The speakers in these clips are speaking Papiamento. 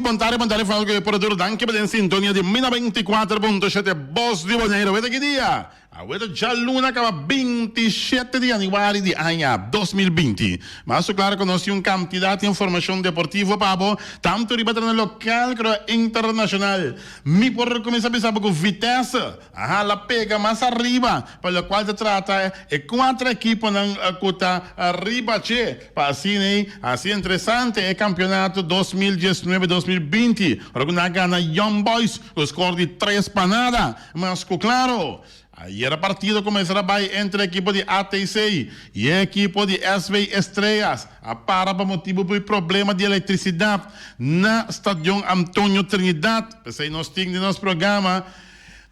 Bon tardi, bon tardi Franco y por duro danki pa den sintonia di mi 94.7 Bos di Boneiru. Aweta ki dia? Aweta djaluna kaba 27 di januari di aña 2020. Mas su klaro ku nos tin un kantidat di informashon deportivo pa bo, tantu riba tereno lokal komo internashonal. Mi por kuminsá bisa bo ku Vitesse a hala pega mas ariba pa lokual ta trata e kuater ekiponan ku ta riba dje pa asina ei hasi interesante e kampionato 2019 2020 ora ku nan a gana Young Boys ku skor di 3-0. Mas ku klaro, ayera partido kuminsá ta bai entre ekipo di ATC i e ekipo di SV Estrellas a para pa motibu di problema di elektrisidat na Stadion Antonio Trinidad. P'esei nos tin den nos programa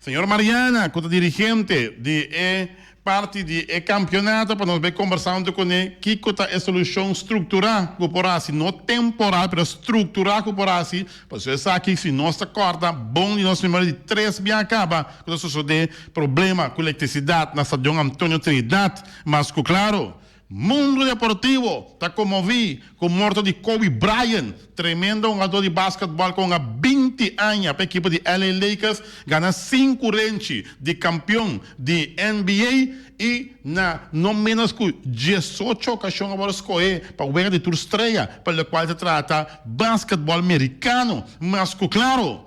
Señor Mariana ku ta dirigente di e parti di e kampionato pa nos bai kombersá huntu kuné kiko ta e solushon strukturá ku por hasi, no temporal pero strukturá ku por hasi pasobra esaki si nos ta kòrda bon di nos memoria di tres bia kaba ku ta sosodé problema ku elektrisidat na Stadion Antonio Trinidad mas ku klaro. Mundo deportivo ta konmoví ku morto di Kobe Bryant, tremendo hungadó di basketbòl ku hunga 20 aña pa ekipo di LA Lakers, gana sinku renchi di kampion di NBA i na no ménos ku 18 okashon a wòrdu skohé pa wega di tur strea pa lokual ta trata basketbòl merikano. Mas ku klaro,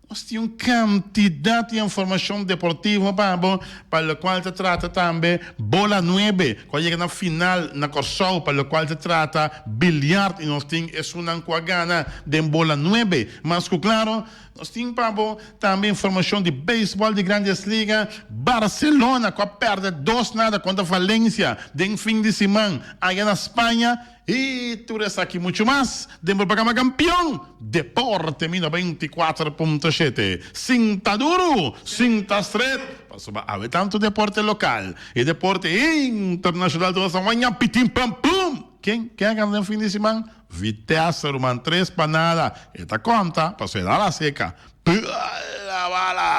Nos tin un kantidat di informashon deportivo pa bo, pa lokual ta trata tambe bola nuebe ku a yega na final na Kòrsou, pa lokual ta trata biljart i nos tin esunnan ku a gana den bola nuebe. Mas ku klaro, nos tin pa bo tambe informashon di beisbòl di Grandes Liga, Barcelona ku a pèrdè 2-0 kontra Valencia den fin di siman aya na Spaña. I tur esaki muchu mas den propaganda Kampion Deporte mi 94.7. Sinta duru, sinta stret, pasobra awe tantu deporte lokal i deporte internashonal ta wasa waña pitin pam pum! Ken ken a gana den fin di siman? Vitesse ruman tres pa nada. E ta konta pasobra e da la seka. Bala bala!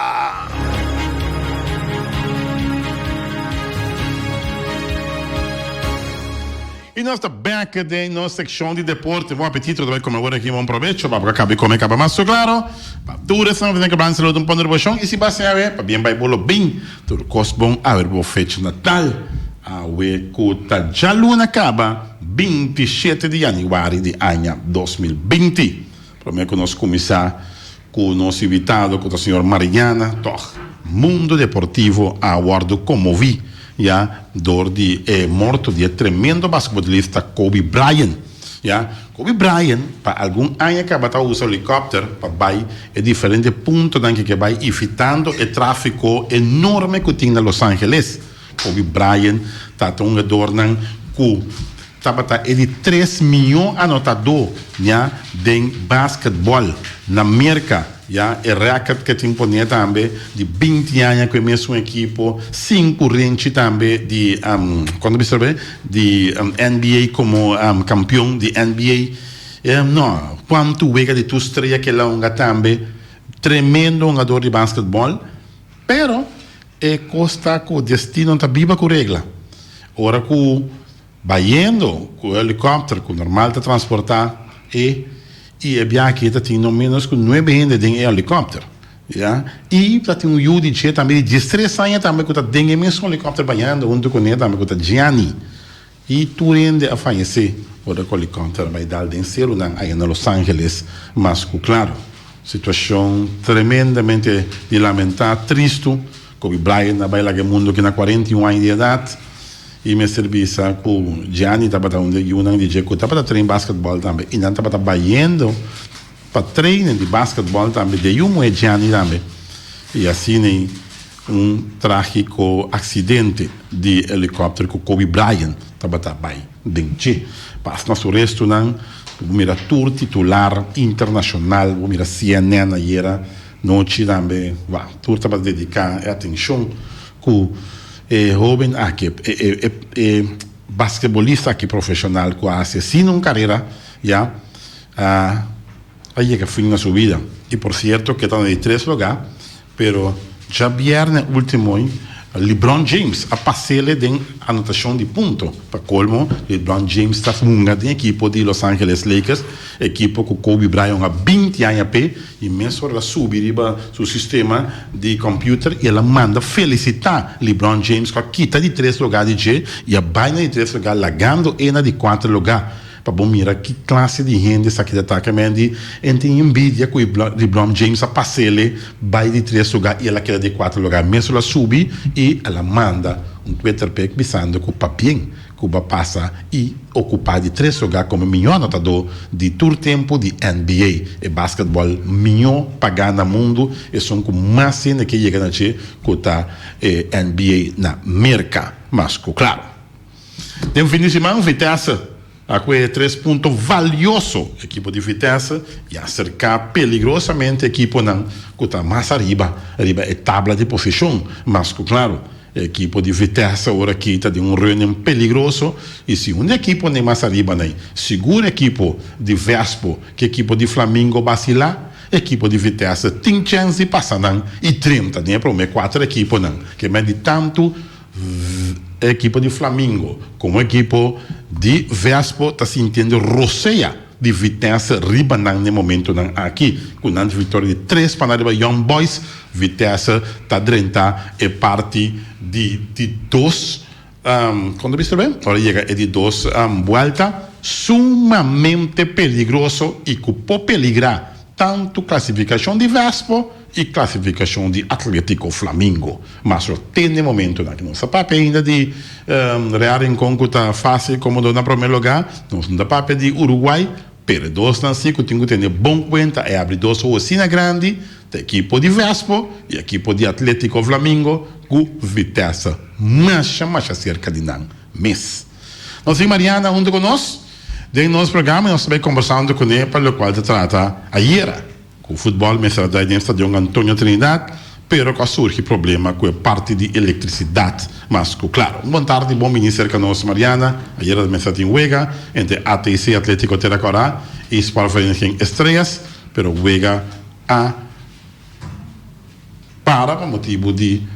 I nos ta bek den nos sekshon di deporte. Bon apetito ta bai kome awor aki. Bon probecho. Pa bo ka kabi kome kaba mas so klaro. Pa tur esnan ku ta den Kaban saludo un pon reboshon. I si bo a siña awe, pa bien bai bo lo bin. Tur kos bon awe riba bo fecha natal. Awe ku ta djaluna kaba 27 di yanüari di aña 2020. Prome ku nos kuminsá ku nos invitado ku ta señor Mariana, tòg mundo deportivo a wòrdu konmoví ya dor di e morto di e tremendo basketbolista Kobe Bryant. Ya, Kobe Bryant pa algun aña kaba ta usa helikòpter pa bai e diferente puntonan ke ke bai evitando e tráfiko enorme ku tin na Los Angeles. Kobe Bryant ta ta un hungadornan ku Tabata e di tres mihó anotadó ya den basketbòl na Merka. Ya e rèkòrt ke tin poné tambe di 20 aña ku e mesun ekipo, sinku renchi tambe di kon ta bisa be di NBA komo kampion di NBA. No, kuantu wega di tur strea ke el a hunga tambe. Tremendo hungador di basketbòl. Pero e kos ta ku destino ta biba ku regla. Ora ku bayendo ku e helikòpter ku normal ta transportá e i e biaha aki ta tin no ménos ku nuebe hende den e helikòpter, ya. I ta tin un yu di dje tambe di diestres aña tambe ku ta den e mesun helikòpter bayando huntu kuné tambe ku ta Gianni. I tur hende a fayesé ora ku helikòpter a bai dal den serunan aya na Los Angeles. Mas ku klaru, situashon tremendamente di lamentá, tristu. Kobe Bryant a bai laga e mundu aki na 41 aña di edat i mester bisa ku Gianni tabata un di e yunan di dje ku tabata train basketbòl tambe i nan tabata bayendo pa trainen di basketbòl tambe di e yu muhé Gianni tambe i asina un trágiko aksidente di helikòpter ku Kobe Bryant tabata bai den dje. Pas na su restunan bo mira tur titular internashonal, bo mira CNN ayera nochi tambe, wou, tur tabata dediká e atenshon ku e hóben aki, e e basketbolista aki profeshonal ku a hasi asina un karera ya a a yega fin na su bida. I por sierto ke ta na di tres lugá. Pero djabièrnè último LeBron James a pas'ele den anotashon di punto. Pa kolmo, LeBron James ta hunga den ekipo di Los Angeles Lakers, ekipo ku Kobe Bryant a binti aña p'e, i mesora el a subi riba su sistema di computer i el a manda felisitá LeBron James ku a kita di tres lugá di dje i a bai na di tres lugá lagando e na di kuater lugá. Pa bo mira ki klase di hende esaki ta ta. Kemen di en tin envidia ku LeBron James a pas'ele bai di tres lugá i el a keda di kuater lugá. Mes el a subi i el a manda un Twitter pic bisando ku pabien ku bo a pasa i okupá di tres lugá komo e mihó anotadó di tur tempu di NBA, e basketbòl mihó pagá na mundu, esun ku mas hende ke yega na dje ku ta e NBA na Merka. Mas ku klaro. Den fin di siman Vitesse a kue tres punto valioso. Ekipo di Vitesse ya serká peligrosamente ekiponan ku ta mas ariba riba e tabla di posishon. Mas ku klaro e ekipo di Vitesse ora aki ta den un running peligroso i si un di ekiponan mas ariba nei, sigur ekipo di Vespo ku ekipo di Flamingo basilá, ekipo di Vitesse tin chèns di pasa nan i drenta den e promé kuater ekiponan. Ke men di tantu E ekipo di Flamingo komo ekipo di Vespo ta sintiendo rosea di Vitesse riba nan n'e momentonan aki. Ku nan viktoria di tres pa nan riba Young Boys, Vitesse ta drenta e parti di di dos, kon ta bisa be? Ora yega e di dos buelta sumamente peligroso i ku por peligrá tantu klasifikashon di Vespo i klasifikashon di Atletico Flamingo. Mas lo tene momentonan aki. Nos ta papia ainda di Real Rincon ku ta fásil komodo na promé lugá. Nos no ta papia di Uruguay, pero e dosnan si ku tin ku tene bon kuenta e abri dos hogo asina grandi, ta ekipo di Vespo i ekipo di Atletico Flamingo ku Vitesse masha masha serka di nan mes. Nos tin Mariana huntu ku nos den nos programa i nos ta bai kombersando kuné pa lokual ta trata ayera. Ku futbòl mester a drai den stadion Antonio Trinidad, pero ku a surgi problema ku e parti di elektrisidat. Mas ku klaro. Un bon tardi, bon bini serka nos Mariana. Ayera mester a tin wega entre ATC, Atletico Tera Kòrá, i Sportvereniging Estrellas, pero wega a para pa motibu di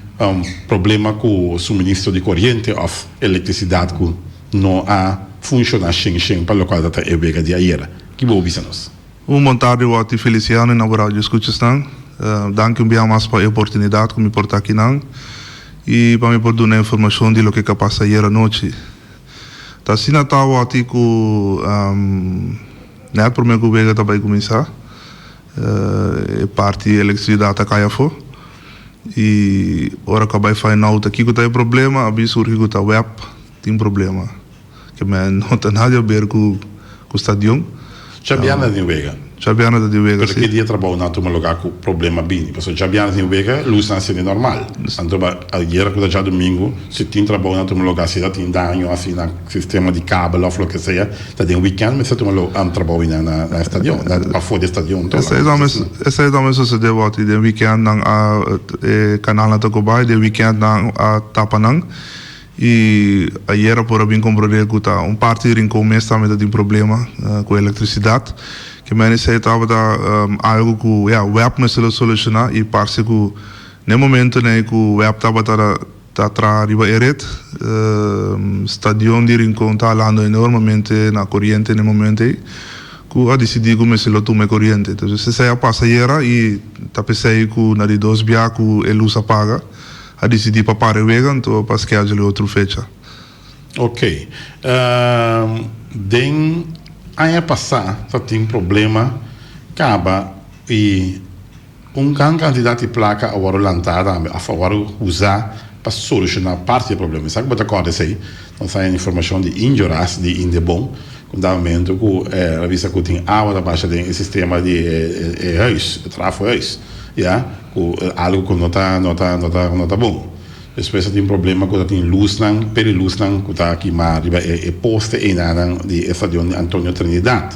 problema ku suministro di koriente òf elektrisidat ku no a funshoná shen shen pa lokual ta ta e wega di ayera. Ki bo bisa nos? Un bon tardi Watty Feliciano y Naboraal Djescuchesnan. Danki un bia mas pa e oportunidad cu mi por ta akinan y pa mi por duna informacion di loke ca pasa ayer anochi. Ta asina ta Watty cu net prome cu wega ta bay cuminsa e parti electricidad a cay afo y ora cu a bay find out kico ta e problema a bin surgi cu ta web tin problema. Ke men no ta nada di haber ku ku stadion. Djabièrnè tin wega. Djabièrnè ta tin wega, si. Pero ki dia trabou nan tuma lugá ku problema bini? Pasobra djabièrnè tin wega, lusnan sende normal. Anto ba ayera ku ta djadumingu, si tin trabou nan tuma lugá, si ta tin daño asi na sistema di kabel òf loke sea, ta den wikènt mester tuma trabou einan na na stadion, na pafó di stadion. Esei tambe esei tambe sosodé wòrdu den wikènt nan a e kanalnan ta koba i den wikènt nan a tapa nan. I ayera por a bin komprondé ku ta un parti di Rincon mes tambe ta tin problema ku elektrisidat. Ke men esei tabata algu ku ya web mester lo solushoná i parse ku n'e momentonan ei ku web tabata ta traha riba e ret, stadion di Rincon ta halando enormemente na koriente n'e momento ei ku a disidí ku mester lo tuma e koriente. Entonces esei a pasa ayera i ta p'esei ku na di dos bia ku e lus a paga. A disidí pa para e wega anto pa schedule otro fecha. Ok. Den aña pasá ta tin problema kaba i un gran kantidat di plaka a wòrdu lantá tambe òf a wòrdu usá pa solushoná parti di e problema. Mi sa ku bo ta kòrda esei. Nos haña informashon di Indio Ras di Indebon ku un dado momento ku el a bisa ku tin awa ta basha den e sistema di e huis, e trafohuis, ya. Ku algu ku no ta no ta no ta no ta bon. Despues ta tin problema ku ta tin lusnan, peri lusnan ku ta kima riba e e poste einanan di e stadion di Antonio Trinidad.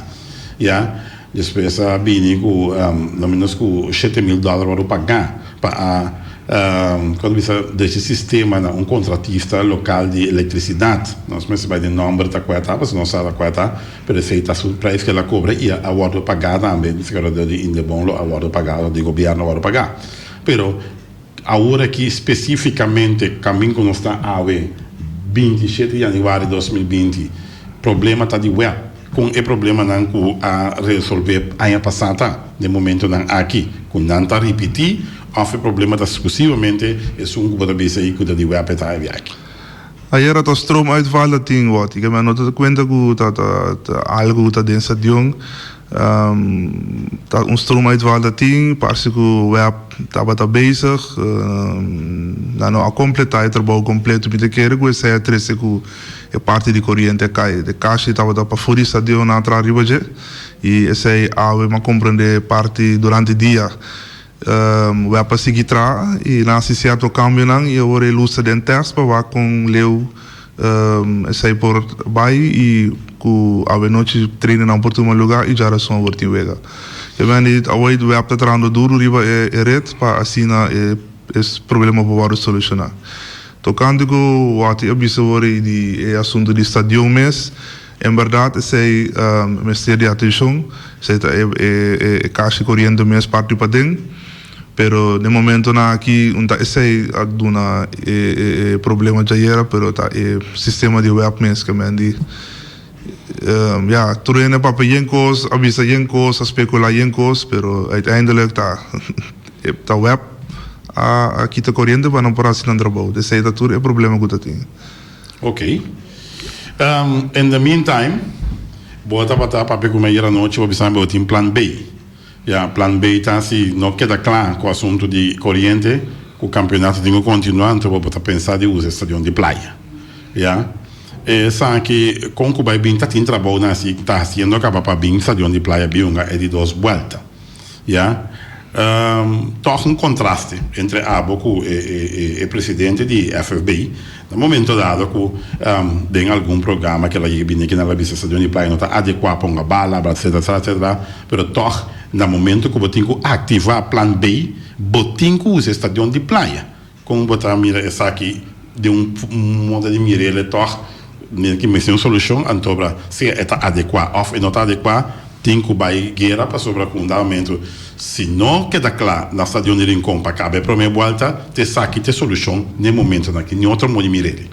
Ya. Despues a bini ku no menos ku shete mil dòler wòrdu pagá pa a kon ta bisa drecha sistema na un kontratista lokal di elektrisidat. Nos mester bai den nòmber ta kua ta pasobra nos sa ta kua ta. Pero esei ta su prijs ku el a kobra i a wòrdu pagá tambe, mi ta kere di Indebon lo a wòrdu pagá òf di gobièrnu a wòrdu pagá. Pero Awor aki spesífikamente kamin ku nos ta awe, 27 yanüari 2020, problema ta di web. Kon e problemanan ku a resolvé aña pasá ta den momentonan aki ku nan ta ripití òf e problema ta sklusivamente esun ku bo ta bisa ei ku ta di web e ta e biaha aki? Ayera ta stroomuitval ta tin wòt i ke men no ta kuenta ku ta ta algu ku ta den stadion. Ta un stroomuitval ta tin, parse ku web tabata bezig. Nan no a kompletá e trabou kompleto. Mi ta kere ku esei a trese ku e parti di koriente a kai. E kashi tabata pafó di stadion, nan a traha riba dje i esei awe mi a komprendé parti durante dia. Web a sigui traha i nan a hasi sierto kambionan i awor e lus ta den tèst pa wak kon leu esei por bai i ku awenochi trainingnan por tuma lugá i djarason awor tin wega. Ke men di awor web ta trahando duru riba e ret pa asina e problema por wòrdu solushoná. Tokante ku Watty a bisa awor di e asuntu di stadion mes, En berdad esey mester di atencion, esey ta e cashi coriente mes parti paden, pero den momentonan aki un ta esey a duna e problema djayera, pero ta e sistema di web mes ke men di ya tur hende papia yen cos, a bisa yen cos, a specula yen cos, pero uiteindelijk ta ta web a kita coriente pa nan por haci nan trabou, esey ta tur e problema cu ta tin. Ok. In the meantime, bo tabata papia ku mi ayer anochi, bo bisa mi bo tin plan B. Ya, plan B ta si no keda kla ku asuntu di koriente, ku kampionato tin ku kontinua, anto bo ta pensa di usa e stadion di Playa. Ya. Esaki kon ku bai bin ta tin trabounan asi ta hasiendo kaba pa bin stadion di Playa bin hunga e di dos buelta. Ya. Tòg un kontraste entre abo ku e presidente di FFB. Na momento dado ku den algun programa ku el a yega bini aki nan a bisa stadion di Playa no ta adekuá pa hunga bala, etcetera, etcetera, etcetera. Pero tòg na momento ku bo tin ku aktivá plan B, bo tin ku usa e stadion di Playa. Kon bo ta mira esaki den un moda di mir'el e tòg mira ki mester un solushon antobra sea e ta adekuá òf e no ta adekuá tin ku bai guera pasobra ku un dado momento si no keda kla na stadion di Rincon pa kaba e promé buèlta ta esaki ta e solushon n'e momentonan aki ni otro moda di mir'el.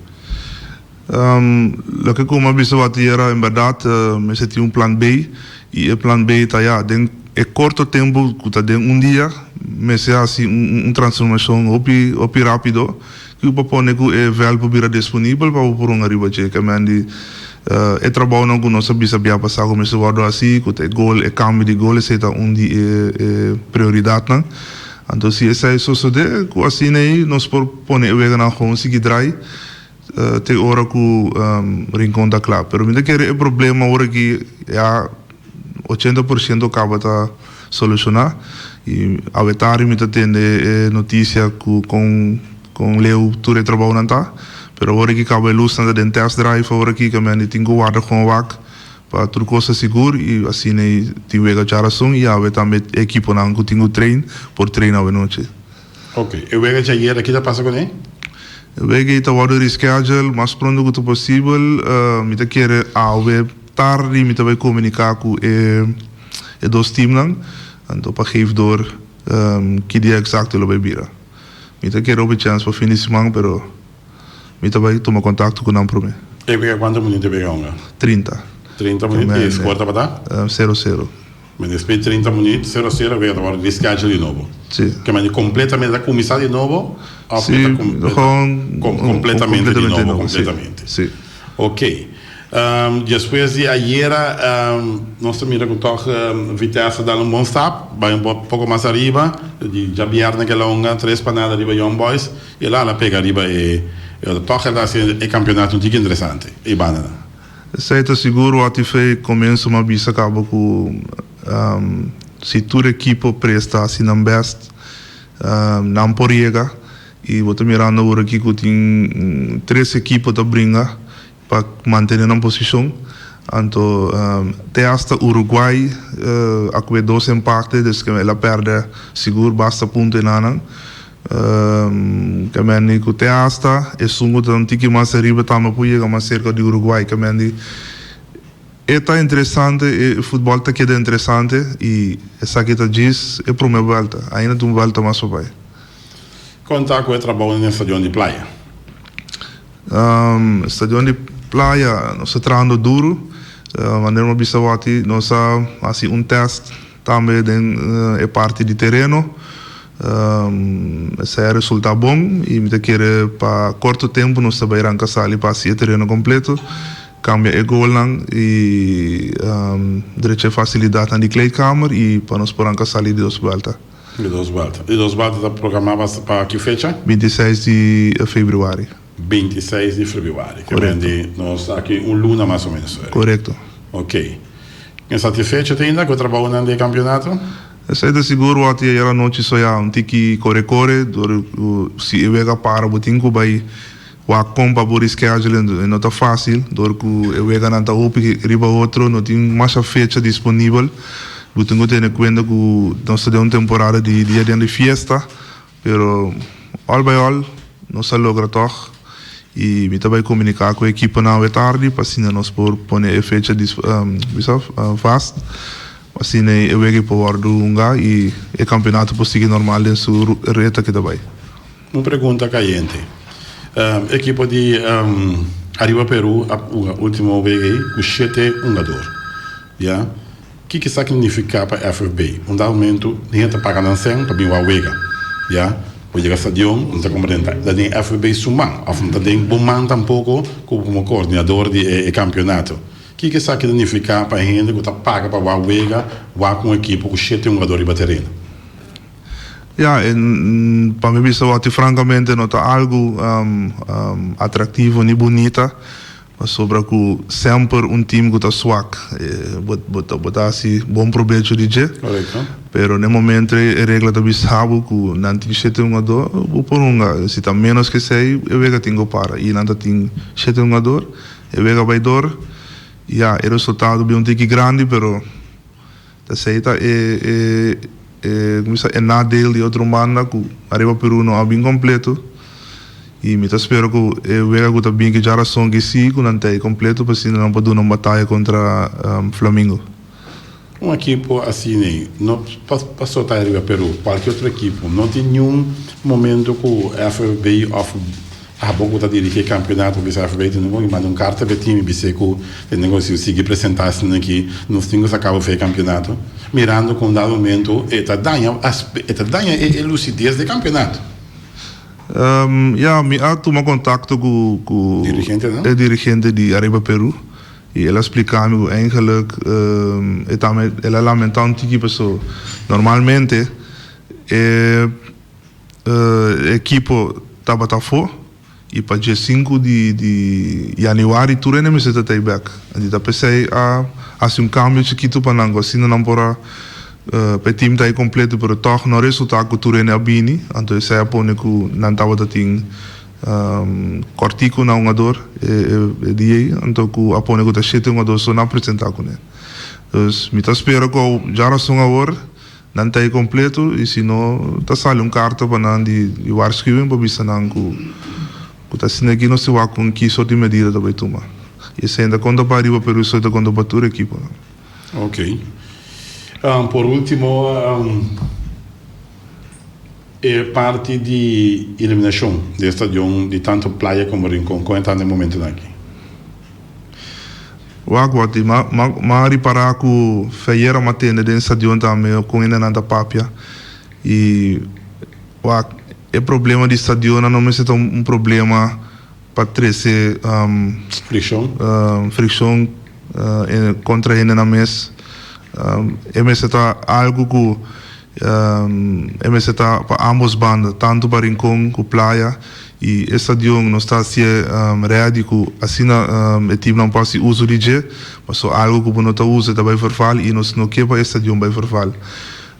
Loke ku mi a bisa watiera en bèrdat mester tin un plan B i e plan B ta ya den e korto tempu ku ta den un dia mester hasi un transformashon hopi hopi rápido ku pa pone ku e vèlt por bira disponibel pa bo por hunga riba dje. Ke men di e trabounan ku nos a bisa bia pasá ku mester wòrdu hasi ku ta e gol e kambio di gol esei ta un di e prioridatnan. Anto si esei sosodé ku asina ei nos por pone e weganan gewoon sigui drai. Te ora ku Rincon ta kla. Pero mi ta kere e problema awor aki ya 80% kaba ta solushoná. I awe tardi mi ta tende e notisia ku kon kon leu tur e trabounan ta. Pero awor aki kaba e lusnan ta den test drive awor aki ke men di tin ku warda kon wak pa tur kos ta sigur i asina ei tin wega djarason i awe tambe e ekiponan ku tin ku train por train awe nochi. Ok, e wega djayer aki ta pasa kuné? E wega ei ta wòrdu reschedule mas pronto ku ta posibel. Mi ta kere awe tardi mi ta bai komuniká ku e e dos teamnan, anto pa geef door ki dia eksakto lo bai bira. Mi ta kere hopi chèns pa fin di siman, pero mi ta bai tuma kontakto ku nan promé. E wega kuantu minüt e wega hunga? 30. 30 minüt i e skor tabata? Sero sero. Men despues di 30 minuut, sero sero, wega ta wòrdu reschedule di nobo. Sí. Ke men di kompletamente ta kuminsá di nobo òf Sí, e ta gewoon kompletamente di nobo, kompletamente. Sí. Ok. Despues di ayera nos ta mira ku tòg Vitesse a dal un bon stap, bai un poko mas ariba, di djabièrnè ke el a hunga tres pa nada riba Young Boys i el a hala pega riba e tòg el ta hasi e kampionato un tiki interesante e bandanan. Esei ta sigur wak fe komienso m'a bisa kaba ku si tur ekipo presta hasi nan bèst nan por yega i bo ta mirando awor aki ku tin tres ekipo ta bringa pa mantene nan posishon anto te asta Uruguay a kue dos empate des ke el a pèrdè sigur basta punto enanan. Kemendi ku te asta esun ku ta un tiki mas ariba tambe por yega mas serka di Uruguay. Kemendi e ta interesante, e futbòl ta keda interesante i esaki ta djis e promé buèlta. Ainda tin un buèlta mas pa bai. Kon ta ku e trabou den e stadion di Playa? Stadion di Playa nos ta trahando duru. Manera mi a bisa wòrti nos a hasi un tèst tambe den e parti di tereno. Esei a resultá bon i mi ta kere pa korto tempu nos ta bai ranka sali pa hasi e tereno kompleto, kambia e golnan i drecha e fasilidatnan di kleedkamer i pa nos por ranka sali di dos buèlta. Di dos buèlta. Di dos buèlta ta programá pa ki fecha? 26 di febrüari. 26 di febrüari. Korekto. Ke nos aki un luna mas o ménos. Korekto. Oké. Ken satisfecho te ainda ku e trabounan di e kampionato? Esei ta sigur wòrdu ayer anochi so ya un tiki kore kore dor ku si e wega para bo tin ku bai wak kon pa bo reschedule e no ta fásil dor ku e weganan ta hopi riba otro no tin masha fecha disponibel bo tin ku tene kuenta ku nos ta den un temporada di dia den di fiesta. Pero all by all nos a logra tog y mi ta bay comunica cu e equiponan awe tardi pa asina nos por pone e fecha bisa vast pa asina e wega por wordo hunga y e campeonato por sigui normal den su reta que ta bay. Un pregunta cayente. Equipo di Arriba Peru a hunga ultimo wega ey cu shete hungador. Ya. Kiko esaki nifiká pa FFB? Un dado momentu hende ta paga nan sèn pa bin wak wega. Ya, bo yega stadion, no ta komprendé ta den FFB su man òf no ta den bo man tampoko komo koordinador di e kampionato. Kiko esaki ta nifiká pa e hende ku ta paga pa wak wega, wak un ekipo ku shete hungador riba tereno? Ya, pa mi bisa wak frankamente no ta algu atraktivo ni bunita. Pasobra ku semper un team ku ta swak bo ta hasi bon probecho di dje. Pero n'e momento ei e regla ta bisa bo ku nan tin shete hungador, bo por hunga. Si ta ménos ku esei e wega tin ku para. I nan ta tin shete hungador, e wega bai dor. Ya, e resultado bin un tiki grandi pero. Esei ta e e e como bisa e nadeel di otro banda cu Arriba Peru no a bin completo y mi ta spera cu e wega cu ta bin ki djarason ki si cu nan ta e completo pa asina nan por duna un bataya contra Flamingo. Un ekipo asina ei no paso ta Arriba Peru, cualkier otro ekipo no tin niun momento cu FFB of Abo ku ta dirigi e kampionato bisa FB tene ku manda un karta pa e team i bis'é ku tene ku si sigui presentá esnan aki nos tin ku saka bo for e kampionato mirando ku un dado momento e ta daña e ta daña e lusidez di e kampionato. Ya, mi a tuma kontakto ku ku e dirigente di Arriba Peru i el a splika mi ku eigenlik e tambe el a lamentá un tiki pasobra normalmente e E ekipo tabata afó i pa dje sinku di di yanüari tur hende mester ta tei bèk. Anto ta p'esei a hasi un kambio chikitu pa nan ku asina nan por a pa e tim ta ei kompleto pero tòg no a resultá ku tur hende a bini. Anto esei a pone ku nan tabata tin kòrtiku na hungador e dia ei anto ku a pone ku ta shete hungador so nan a presentá kuné. Dus mi ta spera ku djarason awor Nan ta e completo y si no ta sali un carta pa nan di waarschuwing pa bisa nan cu cu ta asina aki nos tin wak con ki soort di medida ta bay tuma. Y esey ta conta pa Ariba Peru esey ta conta pa tur equiponan. Ok. Por ultimo e parti di iluminacion di e stadion di tanto Playa como Rincon con e ta na e momentonan aki? Wak wak di ma ma ma ripará ku Feyera ma tende den stadion tambe kon hende nan ta papia i wak e problema di stadionnan no mester ta un problema pa trese Frikshon. frikshon kontra hendenan mes e mester ta algu ku E mester ta pa ambos banda, tantu pa Rincon ku Playa i e stadion nos ta hasié ready ku asina e teamnan por hasi uso di dje, pasobra algu ku bo no ta usa e ta bai verval i nos no ke pa e stadion bai verval.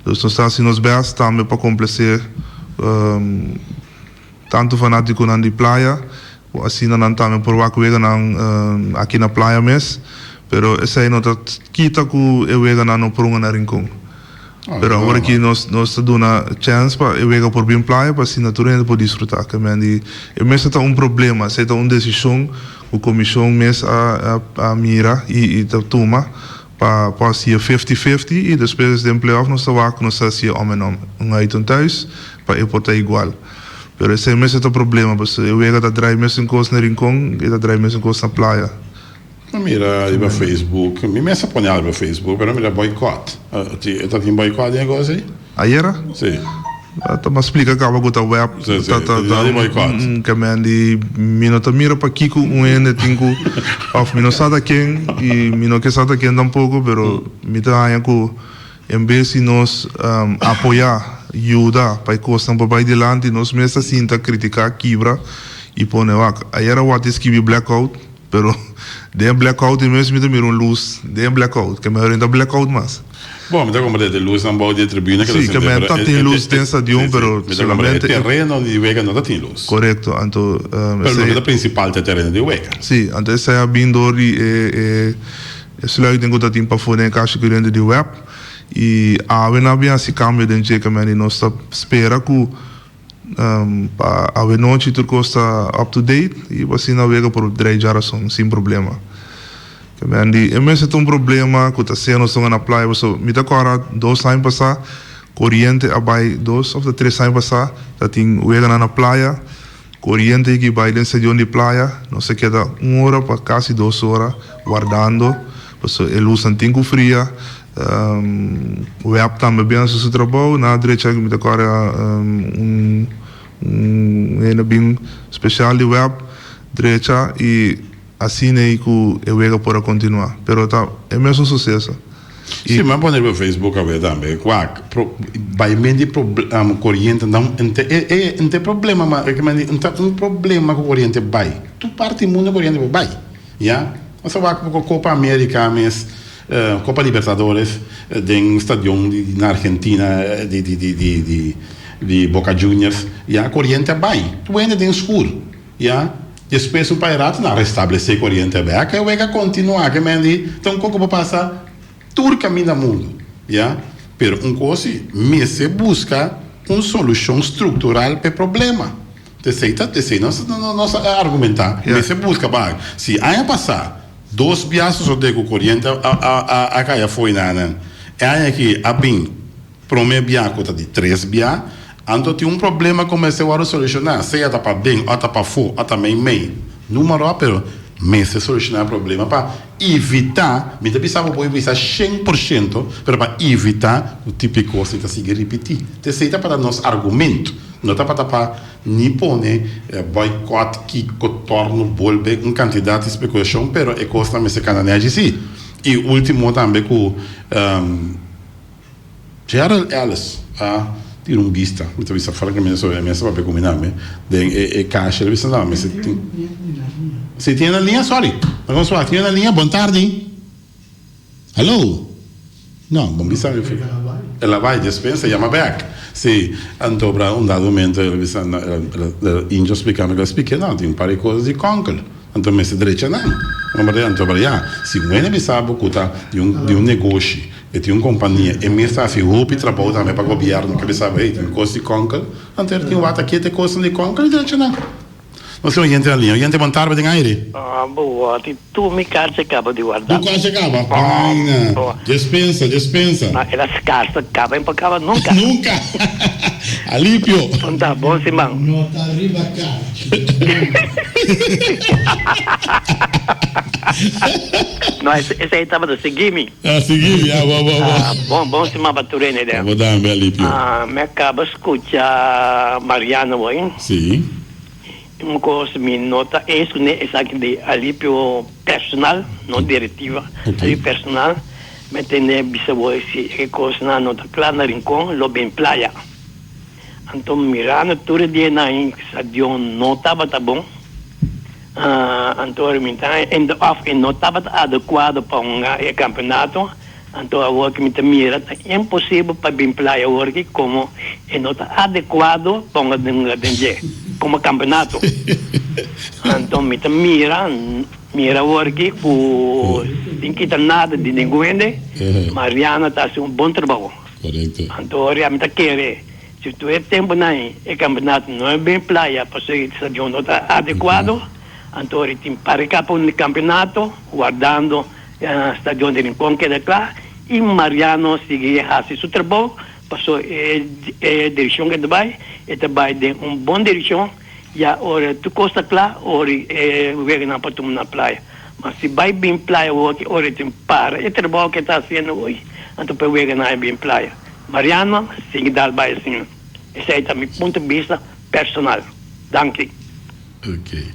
Dus nos ta hasi nos bèst tambe pa komplasé Tantu fanátikonan di Playa ku asina nan tambe por wak weganan aki na Playa mes, pero esei no ta kita ku e weganan no por hunga na Rincon. Pero awor aki nos nos ta duna chèns pa e wega por bin Playa pa asina tur hende por disfrutá. Ke men di e mester ta un problema, esei ta un desishon ku komishon mes a a mira i ta tuma pa por hasié fifty fifty i despues den play-off nos ta wak ku nos ta hasié om en om, un uit un thuis pa e por ta igual. Pero esei mester ta problema pasobra e wega ta drai mesun kos na Rincon i ta drai mesun kos na Playa. Mi mira riba Facebook, mi mes a pone algo riba Facebook, pero mi mira boycott. E ta tin boycott den e kos ei? Ayera? Si. Ta mas splika kaba ku ta web ta ta ta un kemen di mi no ta mira pakiko un hende tin ku of mi no sa ta ken i mi no ke sa ta ken tampoko pero mi ta haña ku en bes di nos apoya yuda pa e kosnan por bai dilanti nos mes ta sinta kritika kibra i pone wak ayera wak a skibi blackout Pero den e blackout ei mes mi ta mira un lus den e blackout, ke mehor no ta blackout mas. Bon, mi ta komprende e lusnan bou di e tribuna ke ta Sí, ke men ta tin lus den stadion, pero Mi ta komprende e tereno di wega no ta tin lus. Korekto, anto Pero loke ta prinsipal ta e tereno di wega. Sí, anto esei a bin dor di e e sluiting ku ta tin pafó den e kasha kuriente di web i awe nan a bin hasi kambio den dje ke men i nos ta spera ku Pa awenochi tur kos ta up to date i pa asina wega por drei djarason sin problema. Te men di e mester ta un problema ku ta sea nos tonga na playa pasobra mi ta kòrda dos aña pasá koriente a bai dos òf ta tres aña pasá ta tin weganan na playa koriente yigi bai den stadion di playa nos a keda un ora pa kasi dos ora wardando pasobra e lusnan tin ku fria. Web tambe bin hasi su trabou. Na drecha mi ta kòrda un un hende bin spesial di web drecha i asina ei ku e wega por a kontinuá. Pero ta e mesun suseso. Sí, mi a pone riba Facebook awe tambe. Wak, bai men di koriente nan e e problema ma ta un problema ku koriente bai. Tur parti di mundu koriente por bai. Ya, nos a wak poko Copa America mes, Copa Libertadores den stadion di na Argentina di di di di di di Boca Juniors, ya, koriente a bai, tur hende den skur, ya, despues un par di rato nan a restablece koriente bek, e wega kontinua, ke men di ta un koko por pasa tur kaminda mundu, ya, pero un kos si, mester buska un solushon struktural pa e problema. Esei ta esei nos nos a argumentá. Mester buska pa si aña pasá dos bia sosodé ku koriente a a a kai afó i nan e aña aki a bin promé bia ku ta di tres bia anto tin un problema ku mester wòrdu solushoná sea ta paden o ta pafó o ta meimei numero pero mester solushoná e problema pa evitá mi ta bisa bo por bisa 100% pero pa evitá ku tipo di kos ei ta sigui ripití esei ta para nos argumento. No tabata pa ni pone boycott kico torno bolbe un cantidad di speculacion pero e cosnan mester cana nechi si. Y ultimo tambe cu Gerald Ellis a tira un bista, mi ta bisa francamente sobre e mesa papia cu mi tambe, den e cashi el a bisa no mester tin Si tin na linea sorry, tin na linea bon tardi. Hallo! No, bon bisa mi fi. El a bai despensa, yama bek. Si, anto bra un dado momento el a bisa, no, el el indio a splika mi, el a splik'é, no, tin un par di kos di kònkel, anto mester drecha nan. Hombre, anto bra ya, si un hende bisa bo ku ta di un di un negoshi, e tin un kompania, e mes ta hasi hopi trabou tambe pa gobièrnu, ke bisa bo, hey, tin kos di kònkel, anto el tin wak ta kete kosnan di kònkel i drecha nan. Nos tin oyente na liña. Oyente, bon tarde den aire. Bo ti tur mi karchi kaba di warda. Bo karchi kaba? Vaina. Despensa, despensa. Ma el a skarsa kaba en por kaba nunka. Nunka. Alipio. Bon ta, bon siman. No ta riba karchi. No, esei tabata sigui mi. Ah, sigui mi. Ah, bo, bo, bo. Bon, bon siman pa tur hende den. Bo tambe, Alipio. Mi a kaba skucha Mariano hoy. Si. Un kos mi no ta eens kuné esaki di alipio personal, no direktiva, alipio personal, mi tende bisa bo si e kosnan no ta kla na Rincon lo bin playa. Anto mirando tur e dianan stadion no tabata bon, anto mi ta òf e no tabata adekuado pa hunga e kampeonato. Anto awor ki mi ta mira ta imposibel pa bin playa awor ki como e no ta adecuado ponga den den dje como campeonato. Anto mi ta mira mira awor ki cu sin kita nada di ningun hende Mariano ta haci un bon trabao. Anto awor ya mi ta kere si tur e temponan e campeonato no a bin playa pasobra e stadion no ta adecuado anto awor tin pare capa un campeonato wardando Stadion di Rincon keda kla i Mariano sigui hasi su trabou. Paso e e direccion cu e ta bay, e ta bay den un bon direccion, ya ora tur cos ta cla, ora e weganan por tuma na playa. Ma si bay bin playa awoki, ora e tin para e trabao cu e ta haciendo hoy, anto pa e weganan e bin playa. Mariano, sigui dal bay asina. Esey ta mi punto di bista personal. Danki. Ok.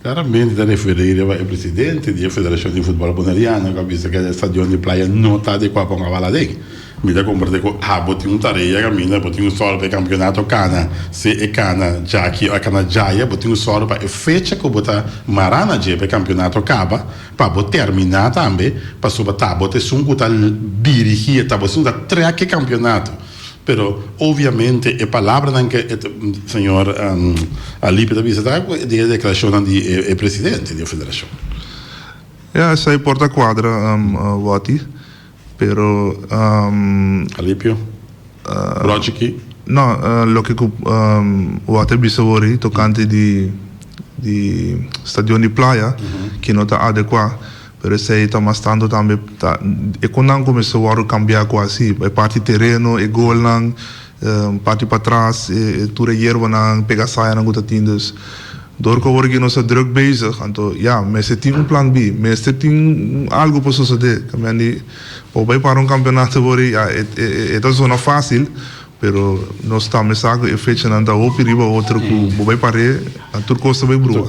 Claramente ta referí riba e presidente di e Federashon di Futbòl Boneriano ku a bisa ku e stadion di Playa no ta adekuá pa un abala aden. Mi ta komprendé ku abo tin un tarea kaminda bo tin un sòru pa e kampionato kana, si e kana djaki o e kana djaya, bo tin un sòru pa e fecha ku bo ta mará na dje pa e kampionato kaba, pa bo terminá tambe, pasobra ta bo ta esun ku ta dirigí, ta bo esun ku ta trèk e kampionato. Pero obviamente e palabranan ke e señor Alipe ta bisa ta di e declaracionnan di e presidente di e federacion. Ya, esei por ta cuadra Watty, pero. Alipio, brochi ki? No, loke cu Watty a bisa wori tocante di di stadion di playa ki no ta adecua. Pero esei ta mas tantu tambe ta e kon nan kuminsá wòrdu kambiá ku asi, e parti tereno, e golnan, parti patras, e tur e yerbanan, pegasayanan ku ta tin. Dus dor ku awor aki nos ta drùk bezig, anto ya, mester tin un plan B, mester tin algu por sosodé. Kaminda di por bai para un kampeonato awor ya e ta zona fásil, Pero nos tambe sa ku e fechanan ta hopi riba otro ku bo bai par'é, tur kos ta bai brua.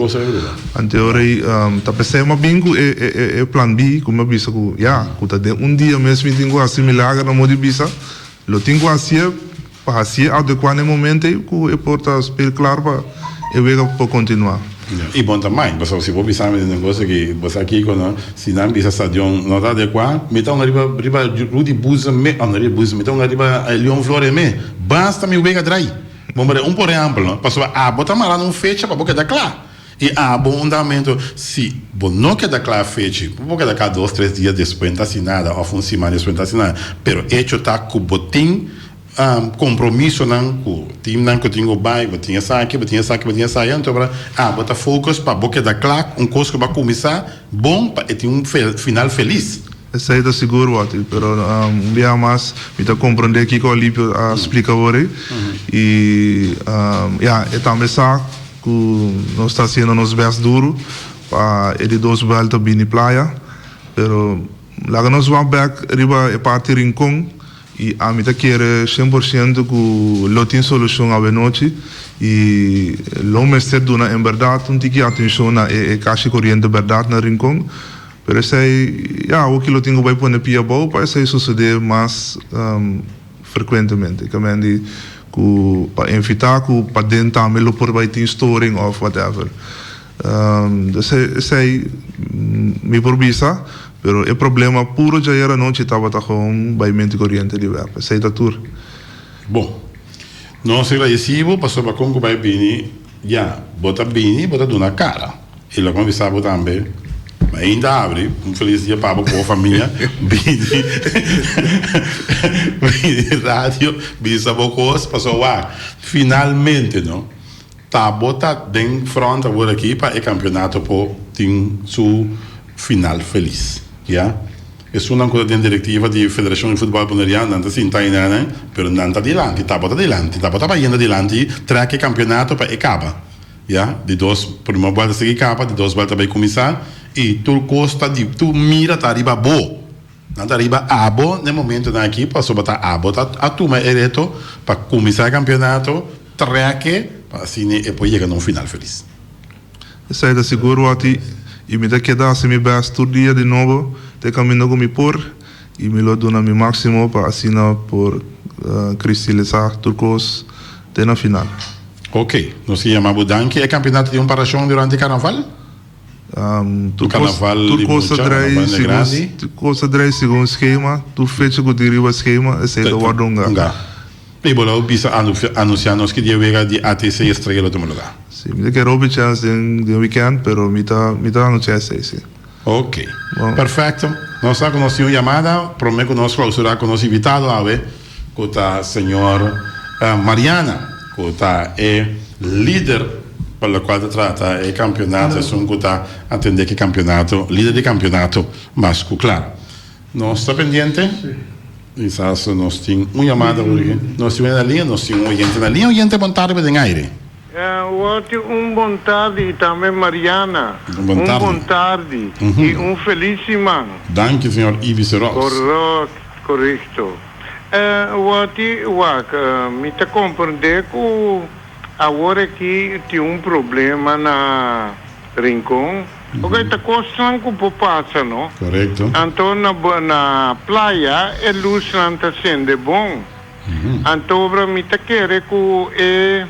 Anto e ora ei ta p'esei mi a bin ku e plan B ku mi a bisa ku ya, ku ta den un dia mes mi tin ku hasi milager na modo di bisa, lo tin ku hasié pa hasié adekuá na e momento ei ku e por ta speel klar pa e wega por kontinuá. I bon ta mai, pasobra si bo bisa mi den negocio aki, bo sa kiko no, si nan bisa stadion no ta adekua, mi ta hunga riba riba Rudy Boezem me, oh no riba Boezem, mi ta hunga riba Leon Flores me, basta mi wega drai. Bo mira un por ehempel no, pasobra abo ta mara na un fecha pa bo keda kla, i abo un damento, si bo no keda kla fechi, bo por keda kla dos tres dia despues no ta hasi nada, of un siman despues no ta hasi nada, pero echo ta ku bo tin Compromisonan cu teamnan cu tin cu bay, bo tin esaki, bo tin esaki, bo tin esaya, anto ora abo ta focus pa bo keda cla cu un cos cu bo a cuminsa bon pa e tin un final feliz. Esey ta sigur Watty, pero un biaha mas mi ta comprende kico Alipio a splica awor ey y ya e tambe sa cu nos ta haciendo nos best duro pa e di dos buelta bini playa, pero laga nos wak bek riba e parti Rincon. I ami ta kere shen por shento ku lo tin solushon awenochi i lo mester duna en bèrdat un tiki atenshon na e kashi koriente bèrdat na Rincon. Pero esei ya awoki lo tin ku bai pone pia abou pa esei sosodé mas frekuentemente. Kamendi ku pa evitá ku paden tambe lo por bai tin storing òf whatever. Esei mi por bisa, pero e problema puro djayer anochi tabata gewoon baimento coriente di web. Esei ta tur. Bon. Nos ta gradeci bo pasobra con cu bai bini ya bo ta bini bo ta duna cara y loke mi a bisa bo tambe ainda abri un feliz dia pa bo cu bo famia bini bini radio bisa bo cos pasobra wak finalmente no. Ta bo ta den front awor aki pa e campeonato por tin su final feliz, ya. Esunnan cu ta den directiva di Federacion di Futbol Boneriano nan ta sinta ayina, pero nan ta dilanti, ta bo ta dilanti, ta bo ta bayendo dilanti trek e campeonato pa e caba, ya. Di dos primer buelta sigui caba, di dos buelta bay cuminsa y tur cos ta di tur mira ta riba bo. Nan ta riba abo n'e momentonan aki pasobra ta abo ta a tuma e reto pa kuminsá e kampionato, trèk'e pa asina e por yega na un final felis. Esei ta sigur wòrdu i mi ta keda hasi mi bèst tur dia di nobo te kaminda ku mi por i mi lo duna mi máksimo pa asina por kristilisá tur kos te na final. Oke, nos ta yama bo danki. E kampionato tin un parashon durante karnaval? Tur kos ta drai segun tur kos ta drai segun skema, tur fecha ku tin riba skema esei ta wòrdu hungá. I bo lo bisa anunsiá nos ki dia wega di ATC Estrella lo tuma lugá? Si, mi ta kere hopi chèns den den wikènt pero mi ta mi ta anunsiá esei si. Ok, perfekto. Nos sa ku nos tin un yamada promé ku nos klausurá ku nos invitado awe ku ta señor Mariana ku ta e lider pa lokual ta trata e kampionato esun ku ta atendé ku e kampionato lider di kampionato mas ku kla. Nos ta pendiente? Kisas nos tin un yamada por aki. Nos tin un na liña, nos tin un oyente na liña. Oyente, bon tarde den aire. Wouter, un bon tardi y tambe Mariana. Un bon tardi. Un bon tardi y un feliz siman. Danki, señor Ibis Ross. Correct, correcto. Wouter, wak, mi ta comprende cu awor aki tin un problema na Rincon. Ok, ta cosnan cu por pasa, no? Correcto. Anto na na playa e luznan ta cende bon. Anto obra mi ta kere cu e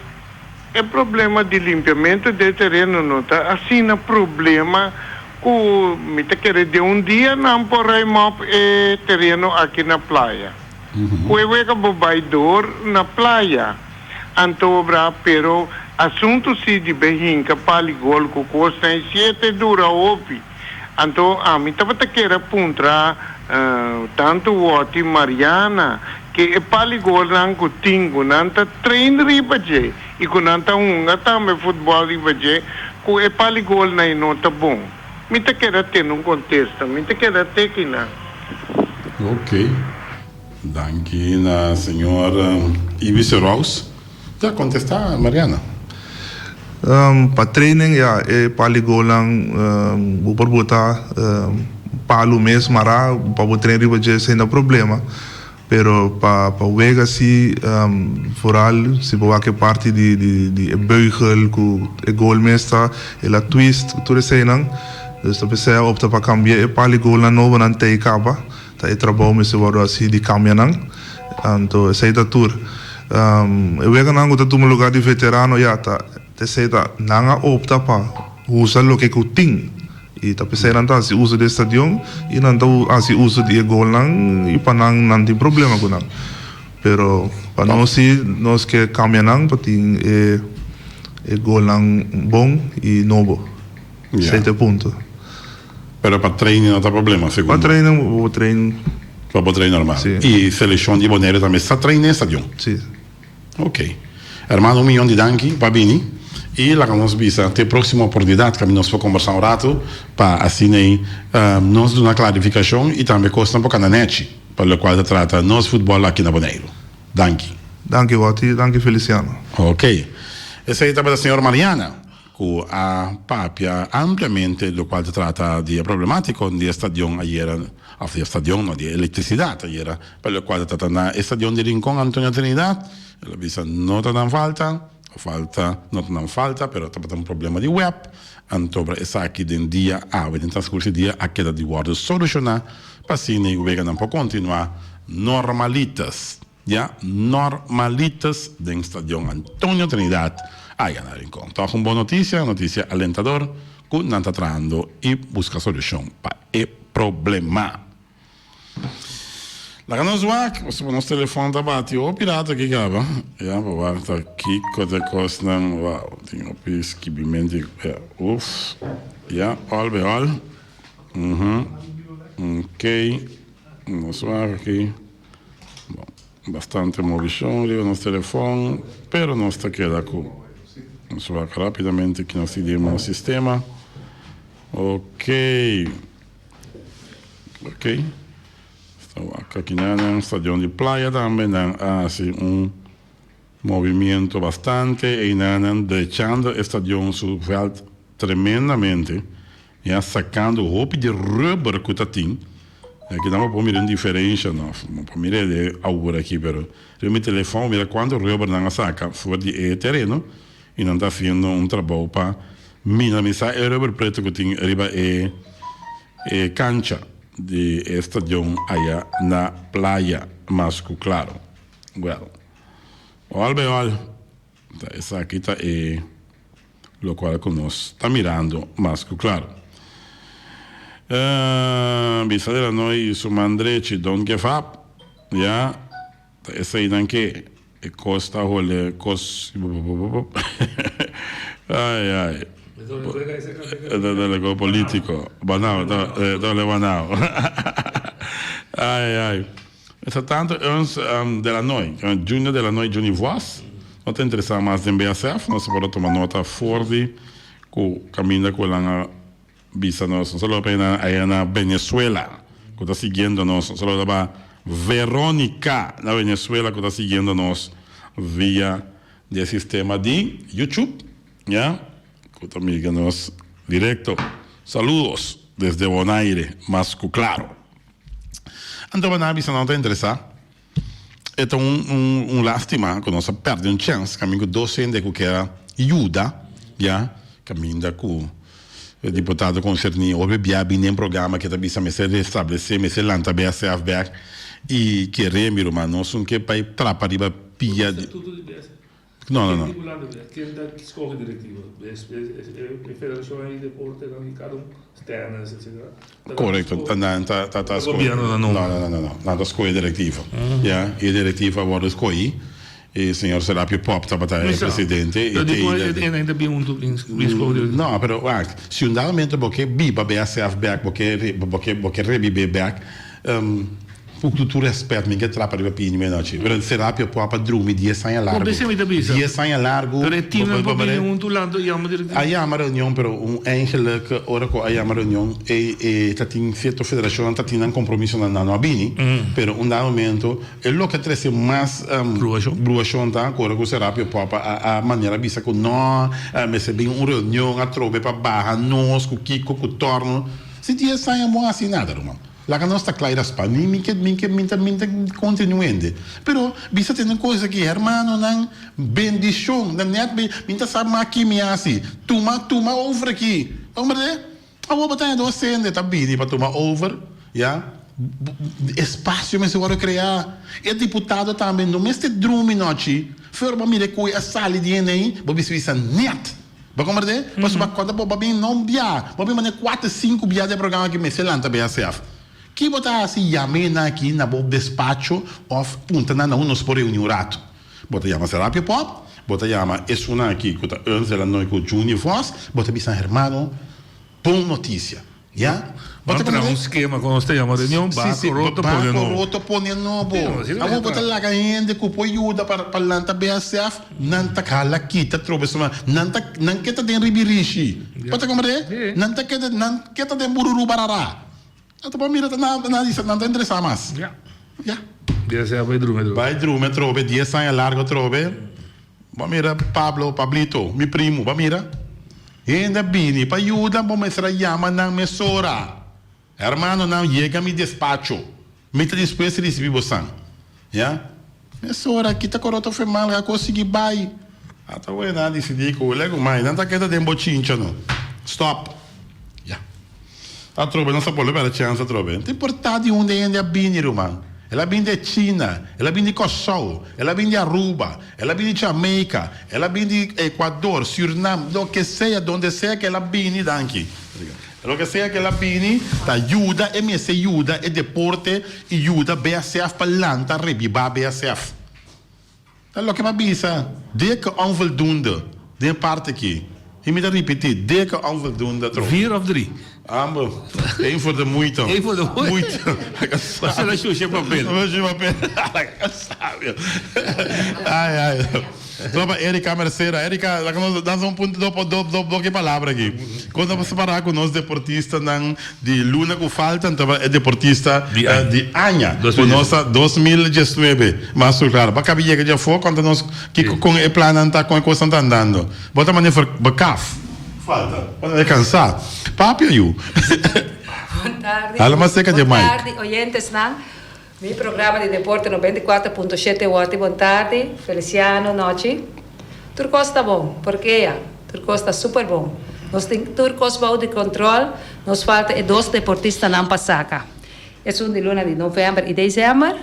e problema di limpiamento de tereno no ta asina problema cu mi ta kere den un dia nan por ruim op e tereno aki na playa. Cu e wega bo bay door na playa. Anto obra pero asunto si di be hinca pali gol cu cosnan e siete dura hopi. Anto ami tabata kere a puntra tanto Wotty Mariana ke e paligolnan ku tin ku nan ta train riba dje i ku nan ta hunga tambe futbòl riba dje ku e paligolnan ei no ta bon. Mi ta kere a tene un kontesta. Mi ta kere a teki nan. Ok. Danki na señor Ibis Rouse. Ta kontestá Mariana. Pa training ya e paligolnan bo por bota palu mes mará pa bo train riba dje esei no problema pero pa pa wega si vooral si bo wak e parti di di e beugel ku e gol mes ta el a twist tur eseinan dus ta p'esei a opta pa kambia e paligolnan nobo nan tei kaba. Ta e trabou mester wòrdu hasi di kambia nan. Anto esei ta tur. E weganan ku ta tuma lugá di veterano ya ta esei ta nan a opta pa usa loke ku tin. I ta p'esei nan ta hasi uso di e stadion i nan ta hasi uso di e golnan i pa nan nan tin problema ku nan. Pero pa nos si nos ke kambia nan pa tin e e golnan bon i nobo. Esei ta e punto. Pero pa train no ta problema segun. Pa train bo por train. Bo por train normal. Si. Y seleccion di Bonaire tambe sa train den stadion. Si. Ok. Hermano un miyon di danki pa bini y laga nos bisa te proximo oportunidad caminda nos por combersa un rato pa asina ey nos duna clarificacion y tambe cosnan por cana nechi pa locual ta trata nos futbol aki na Boneiru. Danki. Danki Watty, danki Feliciano. Ok. Esey tabata señor Mariana. Ku a papia ampliamente lokual ta trata di e problemátiko di e stadion ayera, òf di e stadion no, di e elektrisidat ayera, pa lokual ta trata na e stadion di Rincon Antonio Trinidad. El a bisa no ta nan falta, o falta, no ta nan falta, pero tabata un problema di web, antobra esaki den dia awe, den transkurso di dia a keda di wòrdu solushoná pa asina e weganan por kontinuá normalitas. Ya normalitas den Stadion Antonio Trinidad a gana Rincon. Tòg un bon notisia, notisia alentador ku nan ta trahando i buska solushon pa e problema. Laga nos wak, pasobra nos telefòn ta bati hopi rato aki kaba. Ya, pa wak ta kiko ta e kosnan. Wow, tin hopi skibimento. Ya, uf. Ya, òl be òl. Uhum. Oké. Nos wak aki. Bon, bastante movishon riba nos telefòn, pero nos ta keda ku nos wak rápidamente ki nos tin den nos sistema. Ok, ok, nos ta wak aki nan stadion di Playa tambe nan a hasi un Movimiento bastante eynanan drechando e stadion su veld tremendamente ya sacando hopi di rubber cu ta tin aki nan bo por mira un diferencia no bo por mira e awor aki pero riba mi telefon bo mira cuanto rubber nan a saca for di e tereno y nan ta haciendo un trabou pa minimisa e rubber preto cu tin riba e e cancha di e stadion aya na Playa mas cu claro well. Ol bij ol, ta esaki ta e locual cu nos ta mirando mas cu claro. Bisa de la Noy y su man drechi, don't give up, ya, ta eseynan ke e cos ta hole cos, ay ay, e ta politico, banao, ta hole banao, ay ay. Mester tanto Ernst Delanoy, Junior Delanoy Juni Vos no ta interesa mas den BASF, nos por a tuma nota for di cu caminda cu nan a bisa nos. Un saludo pa nan aya na Venezuela cu ta siguiendo nos. Un saludo pa. Veronica na Venezuela ku ta siguiendo nos via di e sistema di YouTube, ya, ku ta mira nos direkto. Saludos desde Bonaire, mas ku klaro. Anto bo nan a bisa nan ta interesá. E ta un un un lástima ku nos a pèrdè un chèns kaminda ku dos hende ku kier a yuda, ya, kaminda ku e diputado konserní hopi bia bini den programa ke ta bisa mester restablesé, mester lanta BSF bèk i kere mi ruman nos un ke bai trapa riba pia di. No, no, no. Ken regulando bia? Ken ta scoge directiva? E federacion di deportenan di cada un, tennis etc. Correcto, nan ta ta ta scoge. Gobierno ta nombra. No, no, no, no, nan ta scoge directiva. Ya, y e directiva a wordo scogi y señor Serapio Pop tabata e presidente. Pero dikon e nan ta bin hunto bin scoge directiva? No, pero wak, si un dado momento bo ke biba BSF bek, bo ke bo ke bo ke rebibe bek, Ku tur respet mi ke trapa riba pini mi anochi. Pero Serapio por a drumi dies aña largu. Por esei mi ta bisa. Dies aña largu. Pero e teamnan por bini huntu lanto i yama directiva. A yama reunion pero un eigenlijk ora ku a yama reunion e e ta tin sierto federacionnan ta tin nan compromisonan nan no a bini. Pero un dado momento e loke a trece mas bruashon ta ku ora ku Serapio Pop a a manera bisa ku no mester bin un reunion atrobe pa baha nos ku kiko ku torno. Si dies aña bo a hasi nada ruman. Laga nos ta kla i raspa. Mi mi ke mi ke mi ta mi ta kontinuende. Pero bisa tene kos aki, hermanonan, bendishon na nèt mi mi ta sa ma ki mi hasi. Tuma tuma over aki. Bo komprende? Awor bo ta haña dos hende ta bini pa tuma over, ya. Espasio mester wòrdu kreá. E diputado tambe no mester drumi nochi. Feur bo mira ku a sali di hende ei, bo bisa bisa nèt. Bo komprende? Pasobra kònta bo bin no un bia, bo bin mane kuater, sinku bia den programa aki mester lanta BSF. Ki bo ta hasi? Yama e nan aki na bo despacho òf punta nan na un nos por reuni un ratu. Bo ta yama Serapio Pop, bo ta yama esunnan aki ku ta Ernst Delanoy ku Juni Vos, bo ta bisa nan hermano, bon notisia. Ya? Bo ta traha un skema ku nos ta yama reunion, bako roto pone nobo. Bako roto pone nobo. Awor bo ta laga hende ku por yuda pa lanta BSF, nan ta hala kita trobe suma. Nan ta nan ke ta den ribirishi. Bo ta komprende? Nan ta keda nan ke ta den bururu barara. Anto bo mira ta nan nan ta interesá mas. Ya. Ya. BSF bai drumi atrobe. Bai drumi atrobe, dies aña largo atrobe. Bo mira Pablo, Pablito, mi primu, bo mira? Hende a bini pa yuda, bo mester a yama nan mesora. Hermanonan, yega mi despacho. Mi ta dispuesto di ricibi bosan. Ya. Mesora, kita coroto fe mal, a cos sigui bay. Ata wea nan a dicidi cu lego mai, nan ta keda den bochincha no. Stop. Ya. Atrobe nos a bolbe bera chens atrobe. No ta importa di unda hende a bini, ruman. El a bini di China, el a bini di Kòrsou, el a bini di Aruba, el a bini di Jamaica, el a bini di Ecuador, Surinam, loke sea, donde sea ke el a bini, danki. Loke sea ke el a bini, ta yuda e mester yuda e deporte i yuda BSF pa lanta rebibá BSF. Ta loke mi a bisa, dikke onvoldoende den e parti aki. I mi ta ripití, dikke onvoldoende atrobe. Vier of drie? Ambo. Eén voor de moeite. Eén voor de moeite. Pasó la shusha papel. La shusha papel. Sabio. Ai, ai. Só pa Erika Mercera. Erika, laga nos dan un punto do do do do ke palabra aki. Kon ta separa ku nos deportistanan di luna ku falta, anto e deportista Di aña. di aña. Ku nos ta 2019. Mas tur klaro. Bo a kabi yega dje afó konta nos kiko kon e plannan ta, kon e kosnan ta andando. Bo ta manda for bo kaf. Falta. Bo ta kansá. Papia yu. Bon tardi. Hala mas serka dje Bon mic. tardi oyentesnan. Mi programa di deporte 94.7 Wòrti bon tardi. Feliciano nochi. Tur kos ta bon. Porke ya? Tur kos ta super bon. Nos tin tur kos bou di kontrol. Nos falta e dos deportistanan pa saka. Esun di luna di novèmber i desèmber.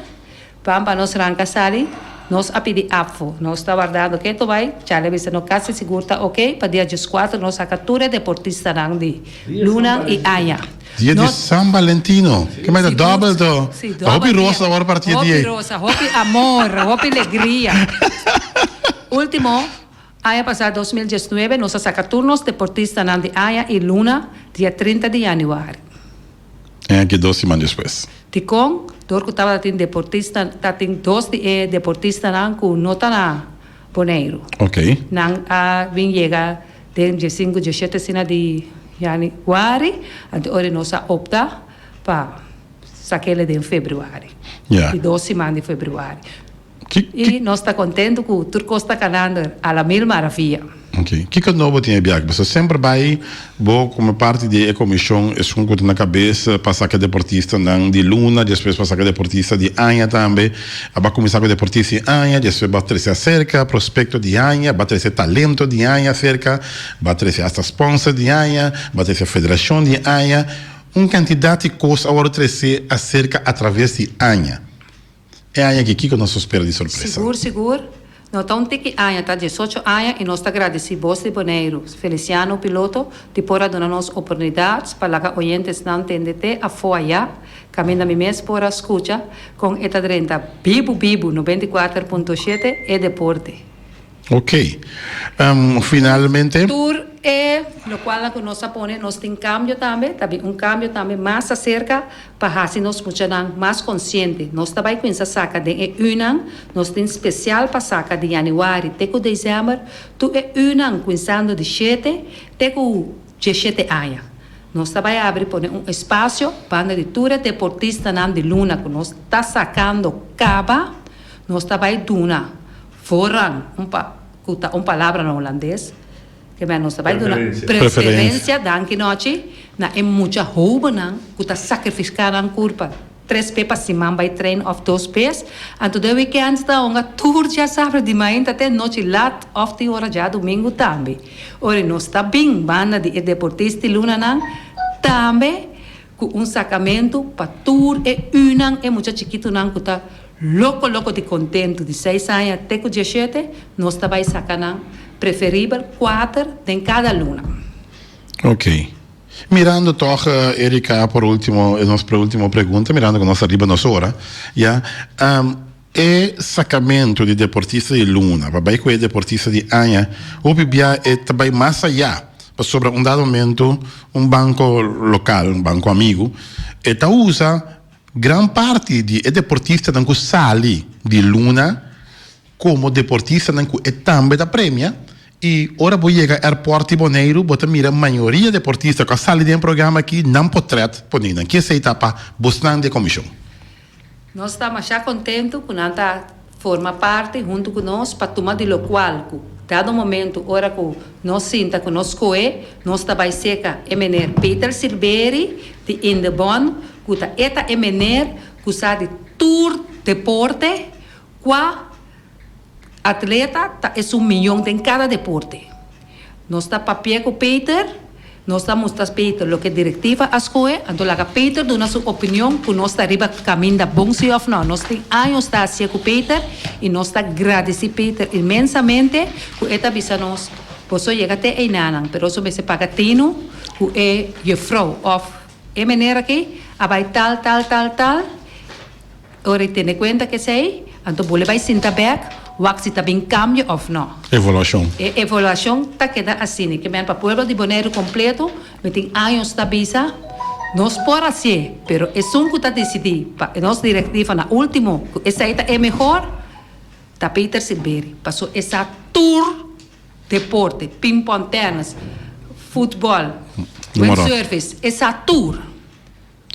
Pan pa nos ranka sali, nos a pidi apfo. Nos ta wardando keto bai, Charlie a bisa no kasi sigur ta ok, pa dia dieskuater nos saka tur e deportistanan di luna i aña. Dia di San Valentino, ke mei ta dòbel to. Si, Ta hopi dòbel dia. rosa awor parti e Hopi dia ei. rosa, hopi amor, hopi legria. Ultimo, aña pasá 2019 nos a saka tur nos deportistanan di aña i luna dia 30 di yanüari. En aki dos siman despues. Dikon? Dor ku tabata tin deportista, ta tin dos di e deportistanan ku no ta na Boneiru. Ok. Nan a bin yega den diesinku, dieshete asina di yanüari, anto ora nos a opta pa sak'el den febrüari. Di dos siman di februari. I nos ta kontentu ku tur kos ta kanando a la mil maravia. Ok. Kiko nobo tin e biaha? Pasobra semper bai bo komo parti di e komishon esun ku ta na kabes pa saka deportistanan di luna, despues pa saka deportista di aña tambe. A ba kuminsá ku deportista di aña, despues ba trese aserka prospekto di aña, ba trese talento di aña aserka, ba trese asta sponsor di aña, ba trese federashon di aña. Un kantidat di kos a wòrdu trese aserka atraves di aña. E aña aki kiko nos por spera di sorpresa? Sigur sigur, no ta un tiki aña, ta diesocho aña i nos ta gradisí Bos di Boneiru, Feliciano Piloto, di por a duna nos oportunidat pa laga oyentesnan tende te afó ayá, kaminda mi mes por a skucha kon e ta drenta bibu bibu 94.7 e deporte. Ok. Finalmente. Tur e lokualnan ku nos a pone, nos tin kambio tambe, ta bin un kambio tambe mas aserka pa hasi nos muchanan mas konsiente. Nos ta bai kuminsá saka den e ünan, nos tin spesial pa saka di yanüari te ku desèmber, tur e ünan kuminsando di shete te ku diesshete aña. Nos ta bai abri pone un espasio banda di tur e deportistanan di luna ku nos ta sakando kaba, nos ta bai duna. Voorrang, un pa, ku ta un palabra na hulandes, ke men nos ta bai duna preferensia, danki nochi, na e mucha hóbennan ku ta sakrifiká nan kurpa tres be pa siman bai train òf dos bes, anto den wikènt ta honga tur djasabra di mainta te nochi lat òf tin ora djadumingu tambe. Ora nos ta bin banda di e deportista di lunanan tambe Ku un sakamentu pa tur e ünan e mucha chikitunan ku ta loko loko di kontentu di seis aña te ku dieshete, nos ta bai saka nan preferibel kuater den kada luna. Ok. Mirando tòg, Erika, por ultimo, e nos preultimo pregunta, mirando ku nos ta riba nos ora, ya, E sakamentu di deportista di luna pa bai ku e deportista di aña, hopi bia e ta bai mas ayá, pasobra un dado momento un banko lokal, un banko amigu, e ta usa gran parti di e deportistanan ku sali di luna komo deportistanan ku e tambe ta premia i ora bo yega airport di Boneiru bo ta mira mayoria deportista ku a sali den e programa aki nan potrèt pone nan. Kiesei ta pa bosnan di e komishon? Nos ta masha kontentu ku nan ta forma parti huntu ku nos pa tuma di lokual ku dado momentu ora ku nos sinta ku nos skohe nos ta bai seka e mener Peter Silberi di Indebon ku ta e ta e mener ku sa di tur deporte kua Atleta ta esun miyon den kada deporte. Nos ta papia ku Peter, nos ta mustra Peter loke direktiva a skohe, anto laga Peter duna su opinion ku nos ta riba kaminda bon si òf no. Nos tin años ta hasia ku Peter i nos ta gradisí Peter inmensamente ku e ta bisa nos, Boso yega te einanan, pero boso mester paga tinu ku e jufrou òf e meneer aki a bai tal, tal, tal, tal. Ora i tene kuenta ku esei, anto bo le bai sinta bèk, wak si ta bin kambio òf nò. Evaluashon. E evaluashon ta keda asina. Ke men pa pueblo di Boneiru kompleto, mi tin años ta bisa, nos por hasié, pero esun ku ta disidí pa nos direktiva na último ku esei ta e mehor, ta Peter Silberi. Paso e sa tur deporte, pinpòn, tènis, futbòl, windsurfing, e sa tur.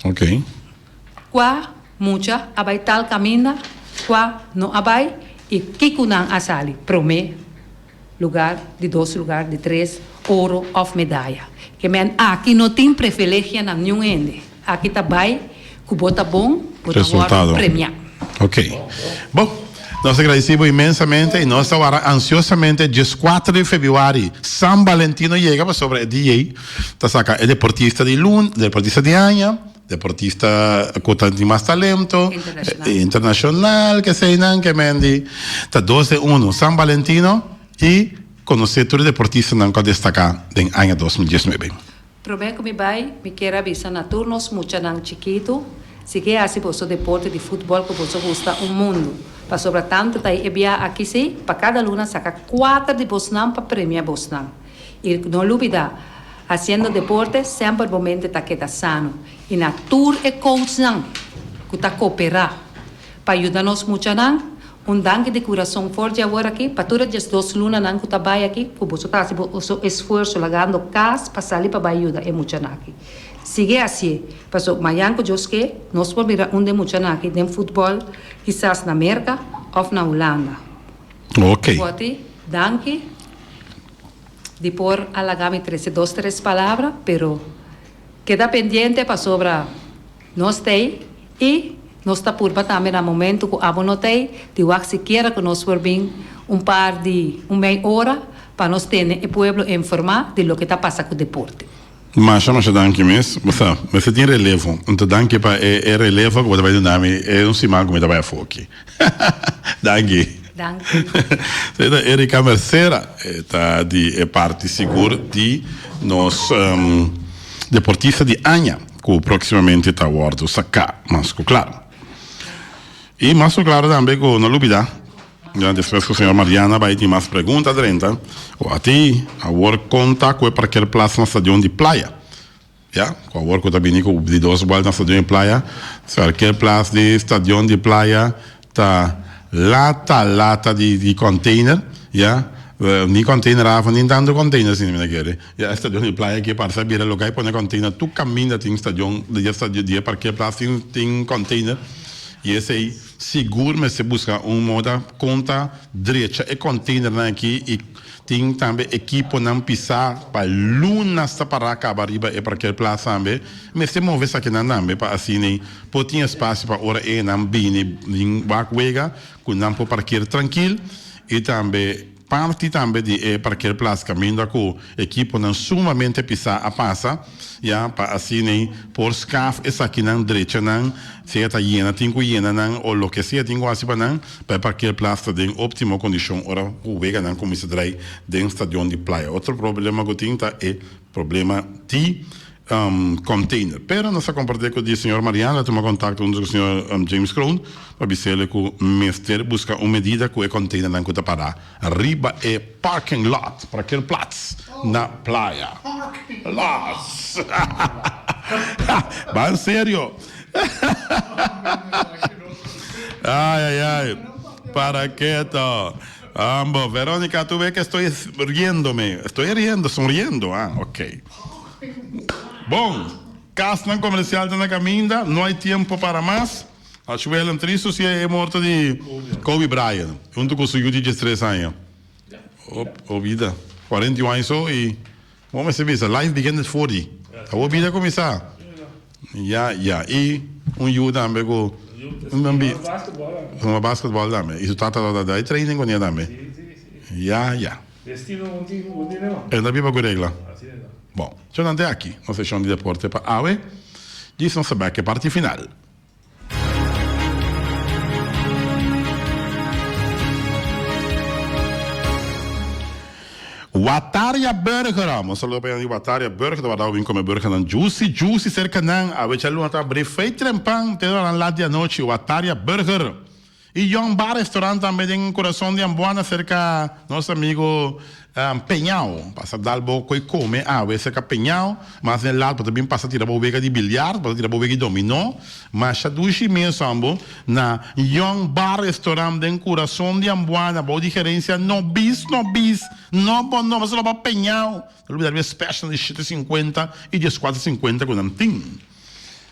Ok. Kua mucha a bai tal kaminda, kua no a bai i kiko nan a sali, promé lugar, di dos lugar, di tres, oro òf medaya. Ke men aki no tin prefilegia na niun hende. Aki ta bai ku bo ta bon, bo ta wòrdu premiá. Ok. Bon, nos ta gradisí bo inmensamente i nos ta wara ansiosamente dieskuater di febrüari, San Valentino yega pasobra e dia ei Ta saka e deportista di lun, deportista di aña, deportista ku ta di mas talento, internashonal, keseinan ke men di ta dos den uno, San Valentino i konosé tur e deportistanan ku a destaká den aña 2019. Promé ku mi bai, mi kier a bisa na tur nos muchanan chikitu, sigui hasi boso deporte di futbòl ku boso gusta un mundu. Pasobra tantu ta e bia aki si, pa kada luna saka kuater di bosnan pa premia bosnan. I no lubida, hasiendo deporte semper bo mente ta keda sano. I na tur e coachnan ku ta koperá pa yuda nos muchanan, un danki di kurason for di awor aki pa tur e diesdos lunanan ku ta bai aki ku boso ta hasi boso esfuerso lagando kas pa sali pa bai yuda e muchanan aki. Sigui hasié, paso mañan ku Dios ke, nos por mira un den muchanan aki den futbòl, kisas na Merka òf na Hulanda. Ok. Bòti, danki di por a laga mi trese dos tres palabra, pero keda pendiente pasobra nos t'ei i nos ta purba tambe na momento ku abo no t'ei di wak sikiera ku nos por bin un par di un mei ora pa nos tene e pueblo informá di loke ta pasa ku deporte. Masha masha danki mes. Bo sa, mester tin relevo. Anto danki pa e e relevo ku bo ta bai duna mi e un siman ku mi ta bai afó aki. Danki. Danki. Esei ta Erika Mercera, e ta di e parti sigur di nos deportista di aña ku próksimamente ta wòrdu saká mas ku klaro. I mas ku klaro tambe ku no lubidá. Ya despues ku señor Mariana bai tin mas pregunta drenta o a ti awor kon ta ku e parkeerplaats na stadion di Playa? Ya ku awor ku ta bini ku di dos buelta na stadion di Playa parkeerplaats di stadion di Playa ta lata lata di di container ya ni container afa ni tantu container asina mi ta kere ya e stadion di Playa aki parse a bira loke a pone container tur kaminda tin stadion di e parkeerplaats tin tin container y esei. Sigur mester buska un moda kon ta drecha e containernan aki y tin tambe ekiponan pisa pa lunas ta para caba riba e parkeerplaats tambe. Mester move esakinan tambe pa asina por tin espacio pa ora e nan bini bin wak wega cu nan por parkeer trankil y tambe Parti tambe di e parkeerplaats kaminda ku ekiponan sumamente pisá a pasa, ya pa asina por skaf esakinan, drecha nan, sea ta yena tin ku yena nan o loke sea tin ku hasi pa nan, pa e parkeerplaats ta den optimo kondishon ora ku weganan kuminsá drai den stadion di Playa. Otro problema ku tin ta e problema di container. Pero nos a comparti cu di señor Mariano a tuma contacto hunto cu señor James Kroon pa bisele cu mester busca un medida cu e containernan cu ta para riba e parking lot, parkeerplaats, na Playa. Lots! Ban serio! Ay ay ay! Para keto! Ambo, Veronica, tu ve que estoy riéndome. Estoy riendo, sonriendo, ah, ok. Bon, kasnan komersial ta na kaminda, no hay tiempo para mas. Ashuel en tristu si e morto di Kobe Bryant, huntu ku su yu di diestres aña. O bida, 41 aña so i bo mester bisa, life begins at 40. Awor bida kuminsá. Ya, ya, i un yu tambe ku hunga basketball tambe i su tata ta da e training kuné tambe. Ya, ya. Destino un tin un tin no. E ta biba ku regla. Asina ta. Bon, djonan te aki nos seshon di deporte pa awe. Djis nos ta bek e parti final. Wataria Burger. Un saludo pa di Wataria Burger. Ta warda bo bin kome burgernan juicy juicy serka nan. Awe djaluna ta abri fei trempan te ora nan lat di anochi. Wataria Burger. Y Young Bar Restaurant tambe den corazon di Amboana cerca nos amigo Peñao. Pasa dal bo coy come awe cerca Peñao. Mas den laat bo ta bin pasa tira bo wega di biliard, bo ta tira bo wega di dominó. Masha dushi mes ambo na Young Bar Restaurant den corazon di Amboana bou di gerencia Nobis Nobis Nobo Nobo solo pa Peñao. No lubida riba e special di shete cincuenta y diescuatro cincuenta cu nan tin.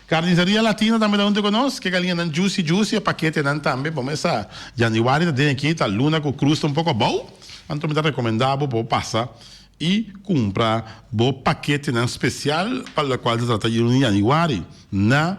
Carniceria Latina tambe ta hunto cu nos. Ke galiñanan juicy juicy, e paketenan tambe. Bo mesa Januari ta den aki, ta luna cu cruz ta un poco abou. Anto mi ta recomenda bo pa bo pasa y cumpra bo paketenan special pa locual ta trata di Januari na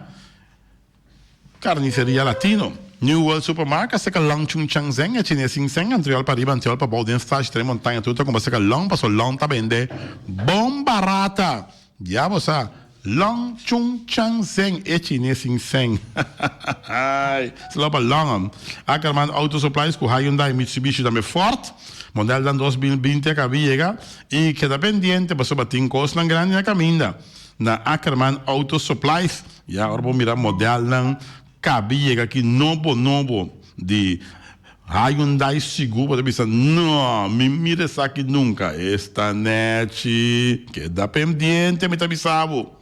Carniceria Latino. New World Supermarket seka Long Chung Chang Zeng e chines sin seng antriol pa riba antriol pa bou den stash Tres Montaña tur ta cumpra seka Long paso Long ta bende bon barata. Ya bo sa, Long Chung Chang Zeng e chines sin seng. Ay, slo pa Long. Ackerman Auto Supplies cu Hyundai, Mitsubishi tambe Ford. Modelnan 2020 a caba di yega y keda pendiente pasobra tin cosnan grandi na caminda na Ackerman Auto Supplies. Ya ora bo mira modelnan caba di yega aki nobo nobo di Hyundai sigur bo ta bisa no mi mira esaki nunca esta nechi keda pendiente mi ta bisa bo.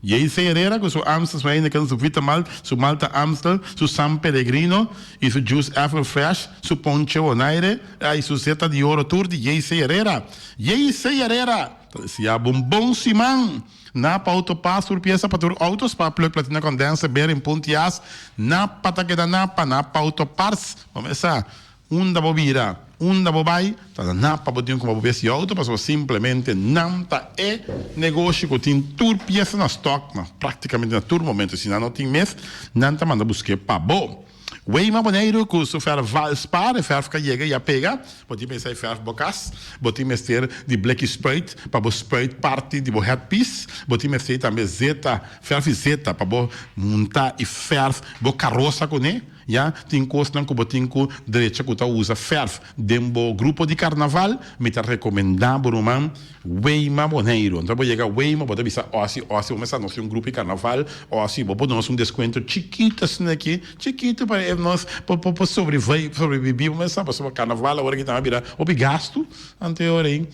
JC Herrera ku su Amstel, su Heineken, su Vita Malt, su Malta Amstel, su San Pellegrino i su Juice Apple Fresh, su Ponche Bonaire i su Zeta di Oro tur di JC Herrera. JC Herrera ta deseá bo un bon siman! Napa Auto Parts tur piesa pa tur auto, spark plug, platina condenser, bearing, puntias. Napa ta keda Napa, Napa Auto Parts. Bo mesa unda bo bira, unda bo bai, ta na Napa bo tin kuma bo besti auto pasobra simplemente nan ta e negoshi ku tin tur piesa na stock na praktikamente na tur momento. Si nan no tin mes, nan ta manda busk'é pa bo. Weima Boneiru ku su fèrf Valspar, e fèrf ka yega i a pega. Bo tin mester e fèrf bo kas, bo tin mester di bleki spuit pa bo spuit parti di bo headpiece, bo tin mester tambe zeta, fèrf i zeta pa bo munta i fèrf bo karosa kuné, ya. Tin kosnan ku bo tin ku drecha ku ta usa fèrf den bo grupo di karnaval. Mi ta rekomendá bo ruman Weima Boneiru. Anto bo yega Weima bo ta bisa osi osi bo mester nos tin un grupo di karnaval osi bo por nos un deskuento chikitu asina aki chikitu pa e nos por por sobrevivi bo mester sa pasobra karnaval awor aki tambe a bira hopi gastu anto e ora ei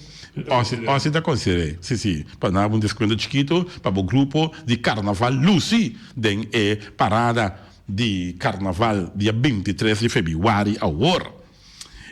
osi osi ta konsider'é si si pa nan un deskuento chikitu pa bo grupo di karnaval lusi den e parada di karnaval dia 23 di febrüari awor.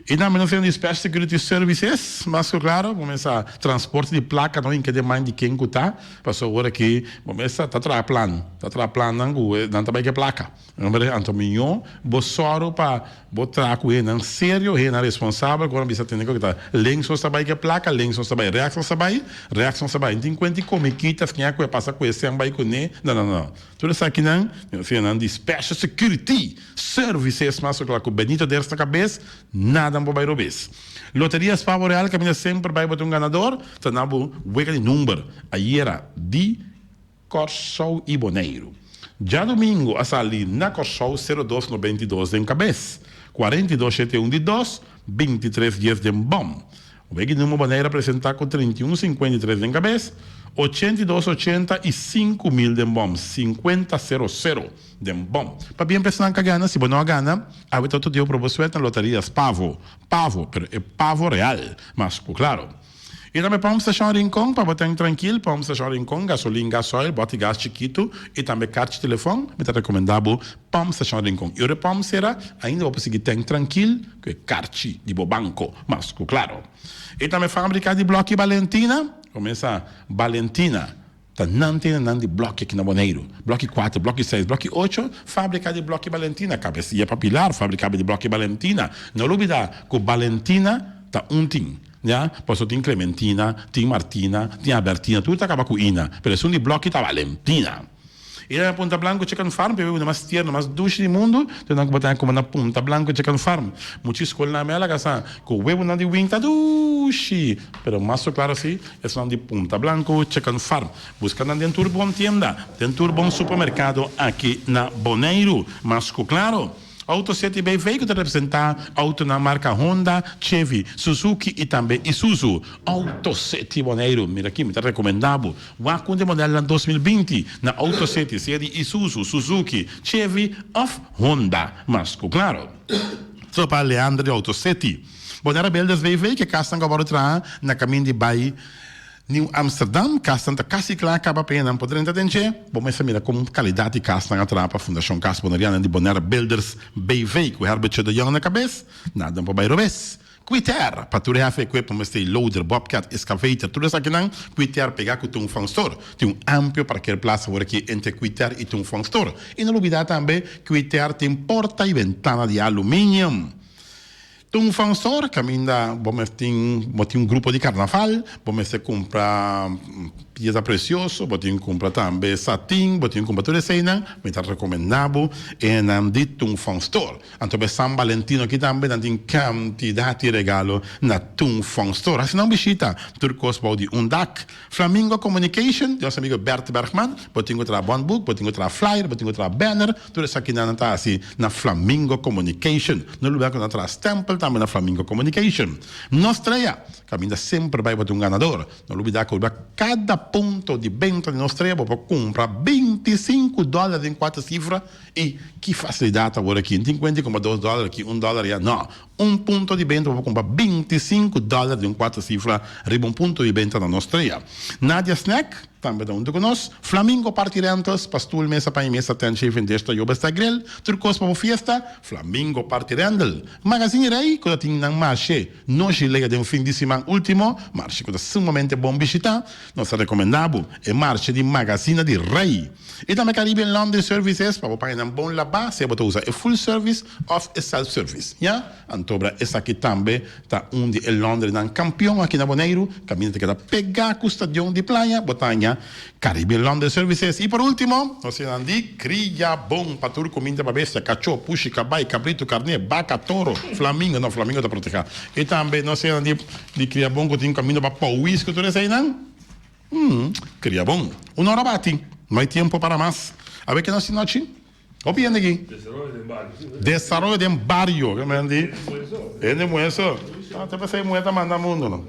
I tambe nos tin di Special Security Services, mas ku klaro, bo mester transporte di plaka no hinka den man di ken ku ta, pasobra ora ki bo mester ta traha plan, ta traha plannan ku nan ta bai ku e plaka. Anto mihó bo sòru pa bo traha ku hendenan serio, hendenan responsabel ku ora bisa tende ku ta links nos ta bai ku e plaka, links nos ta bai, rechts nos ta bai, rechts nos ta bai. Tin kuenta di komikitas ken a ku e pasa ku esei bai kuné, no no no. Tur esakinan nos tin nan di Special Security Services mas ku kla ku Benito Ders na kabes, nada no por bai robes. Loteria Spavo Real kaminda semper bai bo ta un ganador, ta na bo wega di number ayera di Kòrsou i Boneiru. Djadumingu a sali na Kòrsou sero dos 92 den kabes, 42 shete un di dos, 23 dies den bòm. Wega di number Boneiru a presenta ku 31 53 den kabes, 82 85 mil den bòm, 50 sero sero den bòm. Pabia personan ka gana, si bo no a gana, awe ta otro dia bo proba suerte na loteria Spavo, Pavo, pero e pavo real, mas ku klaro. I tambe Pump Station Rincon pa bo ten trankil, Pump Station Rincon, gasolin, gasoil, bòti gas chikitu i tambe karchi telefòn, mi ta rekomendá bo Pump Station Rincon. I ora e pump sera, ainda bo por sigui ten trankil ku e karchi di bo banko, mas ku klaro. I tambe Fábrika di Blòki Balentina, kuminsá Balentina. Ta nan tene nan di blòki aki na Boneiru. Blòki kuater, blòki seis, blòki ocho, fábrika di blòki Balentina, Kabesia pa Pilar, fábrika di blòki Balentina. No lubidá ku Balentina ta un tin, ya, pasobra tin Clementina, tin Martina, tin Albertina, tur ta kaba ku ina, pero esun di blòki ta Balentina. I na Punta Blanco Chicken Farm, p'e bebida mas tierno, mas dushi di mundu, te nan ku bo ta kome na Punta Blanco Chicken Farm. Muchi skolnan mi a laga sa ku webunan di wing ta dushi, pero mas ku klaro si, esnan di Punta Blanco Chicken Farm. Buska nan den tur bon tienda, den tur bon supermerkado aki na Boneiru. Mas ku klaro. Auto City BV ku ta representá outonan marka Honda, Chevy, Suzuki i tambe Isuzu. Auto City Boneiru, mira aki mi ta rekomendá bo wak un di e modelnan 2020 na Auto City, sea di Isuzu, Suzuki, Chevy òf Honda. Mas ku klaro. So pa Leandro di Auto City. Bonaire Builders BV ku e kasnan ku a wòrdu traha na kaminda di bai Nieuw Amsterdam, Kasnan ta kasi kla kaba pa nan por drenta den dje. Bo mester mira kon kalidat di kasnan a traha pa Fundashon Kas Boneriana di Bonaire Builders BV ku Herbertje de Jong na kabes. Nada no por bai robes. Kwiter, pa tur hefe equipo mester e loader, bobcat, excavator, tur esakinan Kwiter pega ku Tung Fong Store. Tin un amplio parkeerplaats awor aki entre Kwiter i Tung Fong Store. I no lubida tambe Kwiter tin porta i bentana di aluminium. Tung Fang Store kaminda bo mester tin bo tin un grupo di karnaval, bo mester kumpra pieza presioso, bo tin kumpra tambe satin, bo tin kumpra tur eseinan, mi ta rekomendá bo e nan di Tung Fang Store. Anto be San Valentino aki tambe nan tin kantidat di regalo na Tung Fang Store. Hasi nan un bishita, tur kos bou di un dak. Flamingo Communication, di nos amigo Bert Bergman, bo tin ku traha bondboek, bo tin ku traha flyer, bo tin ku traha banner, tur esakinan nan ta hasi na Flamingo Communication. No lubida ku nan traha stempel tambe na Flamingo Communication. Nos trea, kaminda semper bai bo ta un ganador. No lubida ku riba kada punto di benta di nos trea bo por kumpra 25 dòler den kuater sifra i ki fasilidat awor aki. No tin kuenta di kumpra dos dòler aki, un dòler aya, no. Un punto di benta bo por kumpra 25 dòler di un kuater sifra riba un punto di benta na nos trea. Nadia Snack. Tambe ta huntu ku nos, Flamingo Party Rentals, pa stul, mesa, paña mesa, tent, chafing dish, toyoba esta grill, tur kos pa bo fiesta, Flamingo Party Rental. Magazine Rey ku ta tin nan marshe Noshi Lea den fin di siman ultimo, marshe ku ta sumamente bon bishita, nos ta rekomenda bo e marshe di Magazina di Rey. I tambe Caribbean Laundry Services pa bo paña nan bon labá, sea bo ta usa e full service òf e self service. Ya, antobra esaki tambe Ta un di e laundrynan kampion aki na Boneiru, kaminda ta keda pegá ku stadion di Playa, bo ta haña Caribbean Laundry Services. I por último, nos tin nan di Kria Bon pa tur kuminda pa bestia, kachó, pushi, kabai, kabritu, karné, baka, toro, flamingo, no, flamingo ta protehá. I tambe nos tin nan di Kria Bon ku tin kaminda pa Pouwis ku tur eseinan. Kria Bon. Un ora bati, no hay tiempo para mas. Awe ke nos tin nochi? Hopi hende aki. Desaroyo den bario. Desaroyo den bario. Ke men di? Hende muhe so. Ah, te p'esei muhe ta manda mundo no.